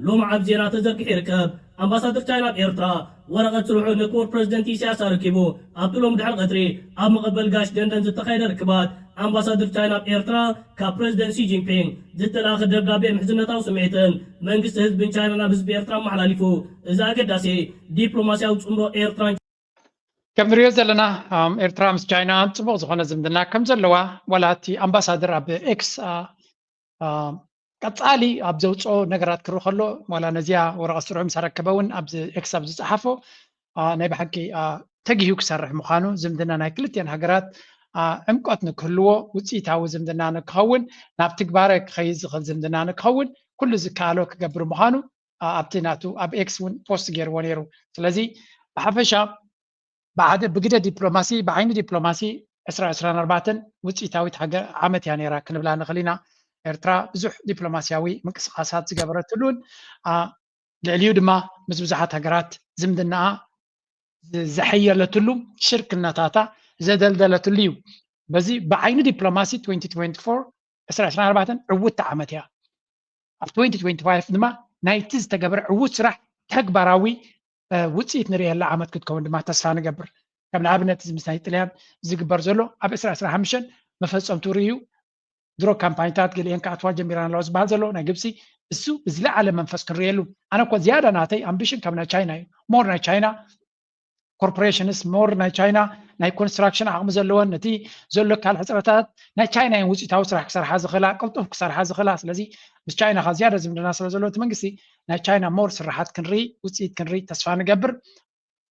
ሎም ዓብ ዜና ተዘርጊሑ ይርከብ። ኣምባሳደር ቻይና ኣብ ኤርትራ ወረቐት ስርሑ ንክቡር ፕረዚደንት ኢሳያስ ኣረኪቡ። ኣብቲ ሎም ድሕሪ ቀትሪ ኣብ መቐበል ጋሽ ደንደን ዝተኻየደ ርክባት ኣምባሳደር ቻይና ኣብ ኤርትራ ካብ ፕረዚደንት ሲ ጂንፒንግ ዝተላእኸ ደብዳቤ ምሕዝነታዊ ስምዒትን መንግስቲ ህዝብን ቻይና ናብ ህዝቢ ኤርትራ ኣመሓላሊፉ። እዚ ኣገዳሲ ዲፕሎማስያዊ ጽምዶ ኤርትራን ከም ንሪኦ ዘለና ኤርትራ ምስ ቻይና ፅቡቕ ዝኾነ ዝምድና ከም ዘለዋ ዋላ እቲ ኣምባሳደር ኣብ ኤክስ ቀፃሊ ኣብ ዘውፅኦ ነገራት ክርኢ ከሎ ዋላ ነዚኣ ወረቐት ስርሑ ምስ ኣረከበ እውን ኣብዚ ኤክስ ኣብ ዝፀሓፎ ናይ ብሓቂ ተጊሁ ክሰርሕ ምዃኑ ዝምድና ናይ ክልቲኤን ሃገራት ዕምቆት ንክህልዎ ውፅኢታዊ ዝምድና ንክኸውን ናብ ትግባረ ክኸይድ ዝኽእል ዝምድና ንክኸውን ኩሉ ዝከኣሎ ክገብር ምዃኑ ኣብቲ ናቱ ኣብ ኤክስ እውን ፖስት ገይርዎ ነይሩ። ስለዚ ብሓፈሻ ብሓደ ብግደ ዲፕሎማሲ ብዓይኒ ዲፕሎማሲ ዕስራ ዕስራን ኣርባዕተን ውፅኢታዊት ዓመት እያ ነይራ ክንብላ ንኽእል ኢና። ኤርትራ ብዙሕ ዲፕሎማስያዊ ምንቅስቃሳት ዝገበረትሉን ልዕሊኡ ድማ ምስ ብዙሓት ሃገራት ዝምድናኣ ዘሐየለትሉ ሽርክነታታ ዘደልደለትሉ እዩ። በዚ ብዓይኒ ዲፕሎማሲ ዕስራ ዕስራን ኣርባዕተን ዕውትቲ ዓመት እያ። ኣብ ዕስራን ዕስራን ድማ ናይቲ ዝተገበረ ዕዉት ስራሕ ተግባራዊ ውፅኢት ንርእየላ ዓመት ክትከውን ድማ ተስፋ ንገብር። ከም ንኣብነት እዚ ምስ ናይ ጥልያን ዝግበር ዘሎ ኣብ ዕስራን ዕስራን ሓሙሽተን መፈፀምቱ ርእዩ ድሮ ካምፓኒታት ገሊአን ክኣትዋ ጀሚረን ኣለዋ ዝበሃል ዘሎ ናይ ግብፂ እሱ ብዝለዓለ መንፈስ ክንርእየሉ ኣነ እኮ ዝያዳ ናተይ ኣምቢሽን ካብ ናይ ቻይና እዩ ሞር ናይ ቻይና ኮርፖሬሽንስ ሞር ናይ ቻይና ናይ ኮንስትራክሽን ዓቕሚ ዘለወን ነቲ ዘሎ ካል ሕፅረታት ናይ ቻይና እየን ውፅኢታዊ ስራሕ ክሰርሓ ዝኽእላ ቅልጡፍ ክሰርሓ ዝኽእላ ስለዚ ምስ ቻይና ካ ዝያዳ ዝምድና ስለ ዘለዎ እቲ መንግስቲ ናይ ቻይና ሞር ስራሓት ክንርኢ ውፅኢት ክንርኢ ተስፋ ንገብር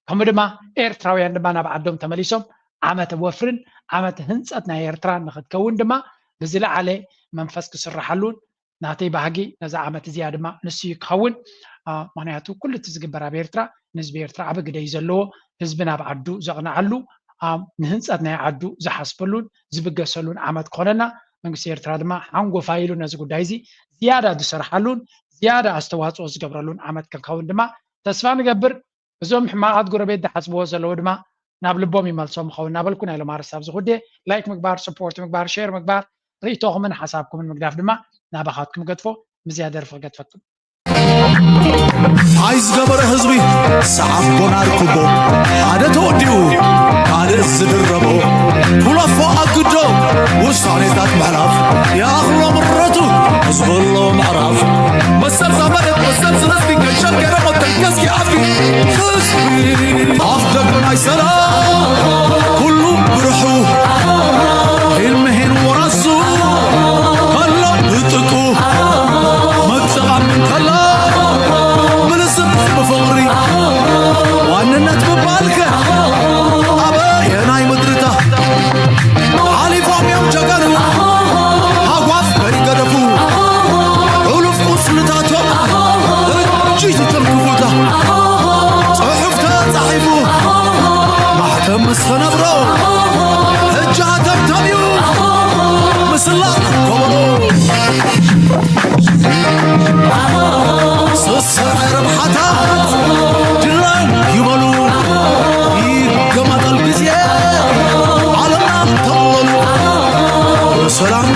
ከምኡ ድማ ኤርትራውያን ድማ ናብ ዓዶም ተመሊሶም ዓመተ ወፍርን ዓመተ ህንፀት ናይ ኤርትራ ንክትከውን ድማ ብዝለዓለ መንፈስ ክስርሓሉን ናተይ ባህጊ ነዛ ዓመት እዚኣ ድማ ንሱ እዩ ክኸውን። ምክንያቱ ኩሉ እቲ ዝግበር ኣብ ኤርትራ ንህዝቢ ኤርትራ ዓቢ ግደ እዩ ዘለዎ። ህዝቢ ናብ ዓዱ ዘቕንዓሉ፣ ንህንፀት ናይ ዓዱ ዝሓስበሉን ዝብገሰሉን ዓመት ክኾነና መንግስቲ ኤርትራ ድማ ሓንጎፋይ ኢሉ ነዚ ጉዳይ እዚ ዝያዳ ዝሰርሓሉን ዝያዳ ኣስተዋፅኦ ዝገብረሉን ዓመት ክንከውን ድማ ተስፋ ንገብር። እዞም ሕማቓት ጎረቤት ዝሓስብዎ ዘለዉ ድማ ናብ ልቦም ይመልሶም ይኸውን እናበልኩ ናይ ሎም ኣርስታ ኣብዚ ኩዴ ላይክ ምግባር፣ ስፖርት ምግባር፣ ሼር ምግባር፣ ርእይቶኹምን ሓሳብኩምን ምግዳፍ ድማ ናባኻትኩም ገድፎ። ምዝያ ደርፊ ክገድፈኩም። ታይ ዝገበረ ህዝቢ ሰዓቦ ናርክቦ ሓደ ተወዲኡ ካልእ ዝድረቦ ኩለፎ ኣግዶ ውሳኔታት ምሕላፍ ይኣኽሎ ምረቱ ዝበሎ ምዕራፍ መሰል ዛመደት መሰል ዝነስቲ ከሸገረ ሞተን ከስኪ ኣፍኪ ህዝቢ ኣፍ ደጎ ናይ ሰላም ኩሉ ብርሑ ሂልምሂን ወራሱ ከሎ ብጥቁ መጥቓም እንከላ ብልስም ብፍቕሪ ዋንነት ምባልከ ኣበየናይ ምድርታ ሓሊፎም እዮም ጀጋኑ ሃጓፍ ከይገደፉ ሕሉፍ ቁስልታቶም ርጅት ትርክፉታ ጽሑፍ ተጻሒፉ ማሕተም ምስ ተነብሮ ሕጂ ሃተምተም እዩ ምስላ ኮበሎ ስስዐ ረብሓታት ድላን ይበሉ ይገማጠል ግዜ ዓለምና ተቕለሉ ሰላም